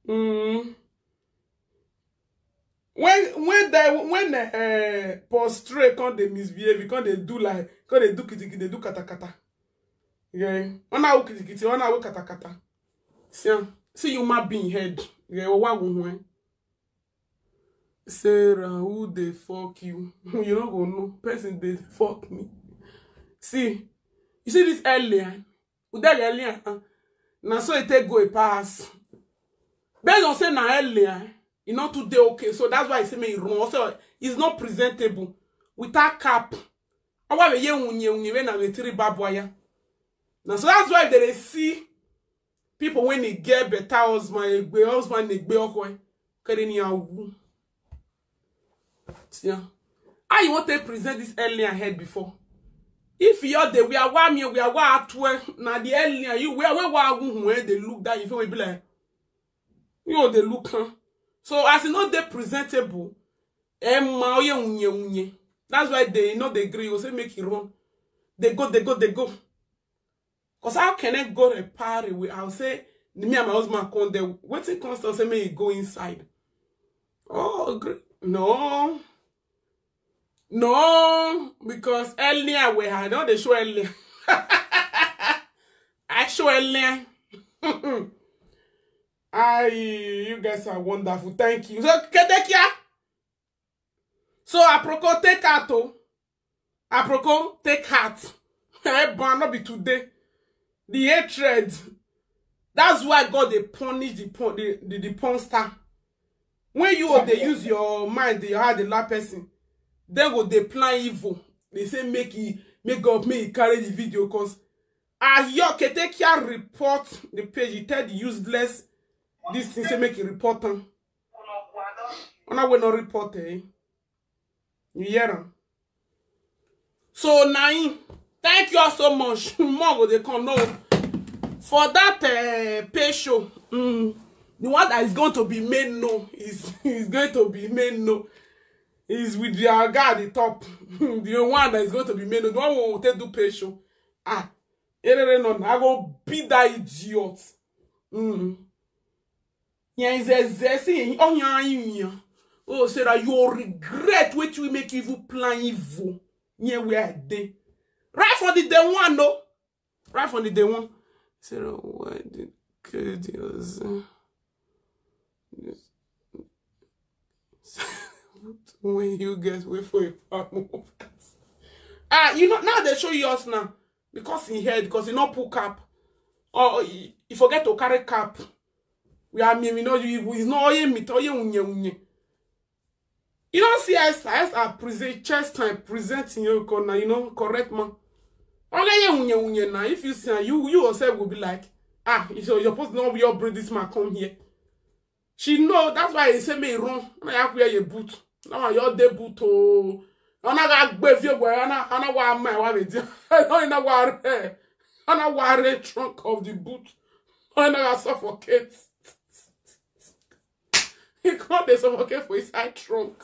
Mm. When when the when uh, Paul Stray come dey misbehave, come dey do like, come dey do kitikiti, dey do katakata. Yeah. Ona wo kitikiti, ona wo katakata. See, am, see human being head. Yeah, wa wo hwe. Sarah, who dey fuck you? You no go know. Person dey fuck me. See, you see this earlier? Udele earlier. Na so e take go e pass. Based on say na earlier, e no too dey okay. So that's why I say make e run. Also, it's not presentable without cap. Awa be ye unye unye we na we tiri babu aya. Na so that's why they dey see people when they get better husband, egbe husband, egbe okwe. Kere ni awu. Yeah. How you want to present this earlier head before? If you're the we are one year, we are one at twelve, now the earlier you where where wa wu when they look that if we be like you know they look, huh? So as you know they presentable, eh ma oye unye unye. That's why they know they agree. You say make it wrong. They go, they go, they go. Cause how can I go a party with? I'll say me and my husband come there. Waiting constant say me go inside. Oh, gr- no, no, because earlier we had all the show earlier. I show earlier. I, you guys are wonderful. Thank you. So Ketekia. So Aproko take out. Oh. Aproko take heart. Eh, but not be today. The hatred. That's why God they punish the pon the, the, the porn star. When you dey use your mind, your heart, the last person, they go they plan evil. They say make e make God make e carry the video cause as your Ketekia report the page, you tell the useless this thing say make e report am. Una we no report eh. You hear am? So na him. Thank you all so much. More go dey come no. For that uh, pay show, mm, the one that is going to be made no is is going to be made no is with the guy at the top. The one that is going to be made no. The one we will take do pay show. Ah, erere no, I go beat that idiot. Mm. Yeah, is a zesi. Oh, yeah, yeah. Oh, Sarah, you regret what you make evil plan evil. Yeah, where I dey. Right for the day one, no. Right from the day one. Sarah, why did K D us? When you guys wait for a farm. Ah, you know now they show you us now because he head because he not pull cap or he, he forget to carry cap. We are me, we know you. He's not oye meat, oye unye unye. You don't see Esther. Esther present chest time presenting your corner. You know, correct man. Okay, ye unye unye now. If you see her, you you yourself will be like, ah, you so you're supposed to not be your bring this man come here. She know that's why he say me run. When I have wear your boot. Now I your day boot oh. Ana ga gbe fi gwe ana ana wa ma wa be di. Ana wa re. Ana wa re trunk of the boot. Ana ga suffocate. He can't dey suffocate for inside trunk.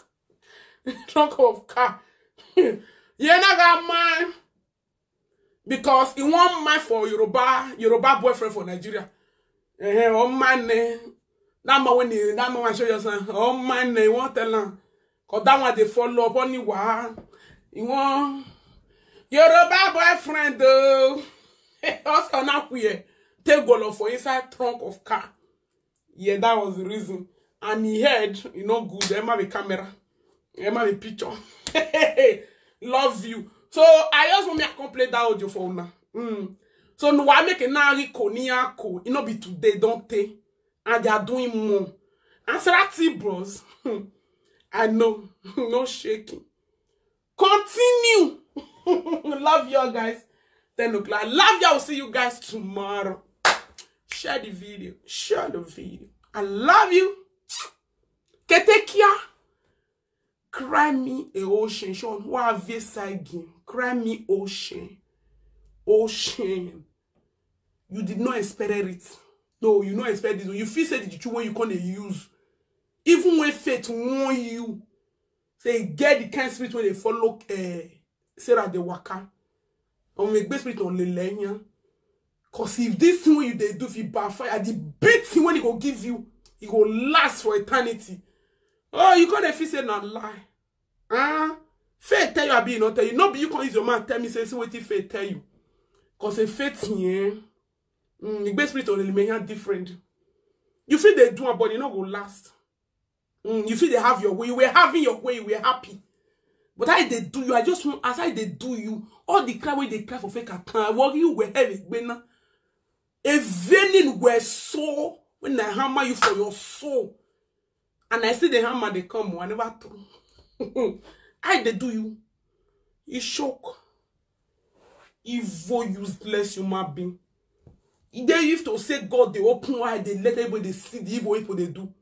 Trunk of car. Yeah, na ga man. Because he want man for Yoruba, Yoruba boyfriend for Nigeria. Eh, oh man, eh. That man when he, that man when show your son. Oh man, eh, he want tell him. Cause that one they follow up on you. He want Yoruba boyfriend though. Also not queer. Take go for inside trunk of car. Yeah, that was the reason. And he head, you know, good. Emma be camera. Emma be picture. Love you. So I just want me to come play that audio for una. Mm. So no, I make a nari ko ni ako. It not be today, don't they? And they are doing more. And Sarati bros. I know. No shaking. Continue. Love you all guys. Ten o'clock. Love you. I'll see you guys tomorrow. Share the video. Share the video. I love you. Ketekia. Cry me a ocean. Sean, who have you side game? Cry me ocean. Ocean. You did not expect it. No, you not expect this. You feel say the juju when you can't use. Even when faith warn you, say get the kind spirit when they follow uh, Sarah the waka. On the best spirit on the lenya. Cause if this thing when you they do, if you backfire, the big thing when it go give you, it go last for eternity. Oh, you can't feel say not lie. Ah, faith tell you I be not tell you. No be you can use your mouth tell me say see what faith tell you. Cause a faith here, mm, the best spirit on the lenya different. You feel they do, but you not go last. Mm, you feel they have your way. You were having your way. You were happy. But I they do you. I just want as I they do you. All the cry when they cry for fake account. What you were having when a vein were so when I hammer you for your soul. And I see the hammer they come. I never throw. I they do you. You shock. Evil, useless human being. They used to say God, they open wide, they let everybody see the evil people they do.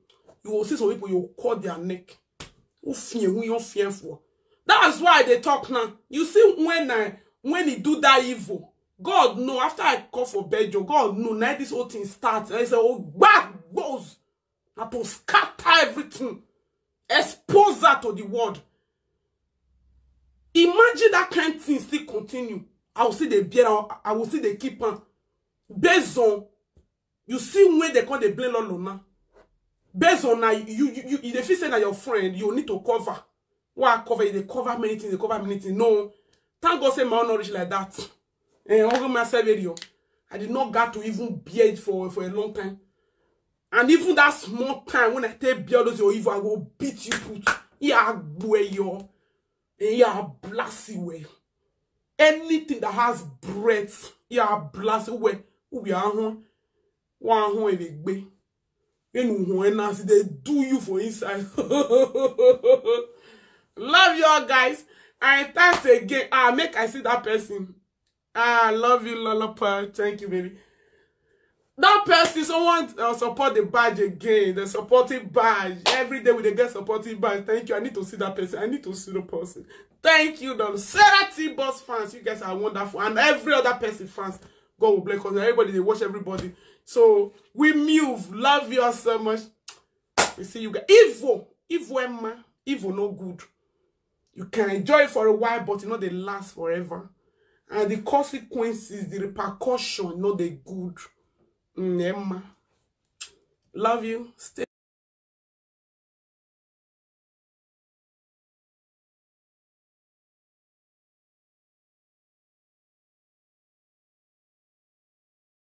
You will see some people, you call their neck. Who fear, who you fear for? That's why they talk now. You see, when I when he do that evil, God know. After I call for Bejo, God know. Now this whole thing starts. And he said, oh, back goes. Now to scatter everything, expose that to the world. Imagine that kind of thing still continue. I will see the bear. I will see the keep on. Based on you see when they call the blame Lolo now. Based on now, you you you, you they feel say that your friend, you need to cover. Why cover? They cover many things. They cover many things. No, thank God say my own not reach like that. And over myself video, I did not got to even bear it for for a long time. And even that small time when I take bear those your evil, I go beat you put. Yeah, boy, yo. Yeah, blast you way. Anything that has breath, yeah, blast away. Who be a home? One home if it be. You know who and as they do you for inside. Love you all, guys. And thanks again. Ah, make I see that person. Ah, I love you, Lola Pearl. Thank you, baby. That person, someone uh, support the badge again. The supporting badge. Every day we dey get supporting badge. Thank you. I need to see that person. I need to see the person. Thank you, Don. Sarah T Boss fans. You guys are wonderful. And every other person fans. God will bless us. Everybody, they watch everybody. So we move. Love you all so much. We see you guys. Evil. Evil, Emma. Evil, no good. You can enjoy it for a while, but you know they last forever. And the consequences, the repercussion, no, they good. Mm, Emma. Love you. Stay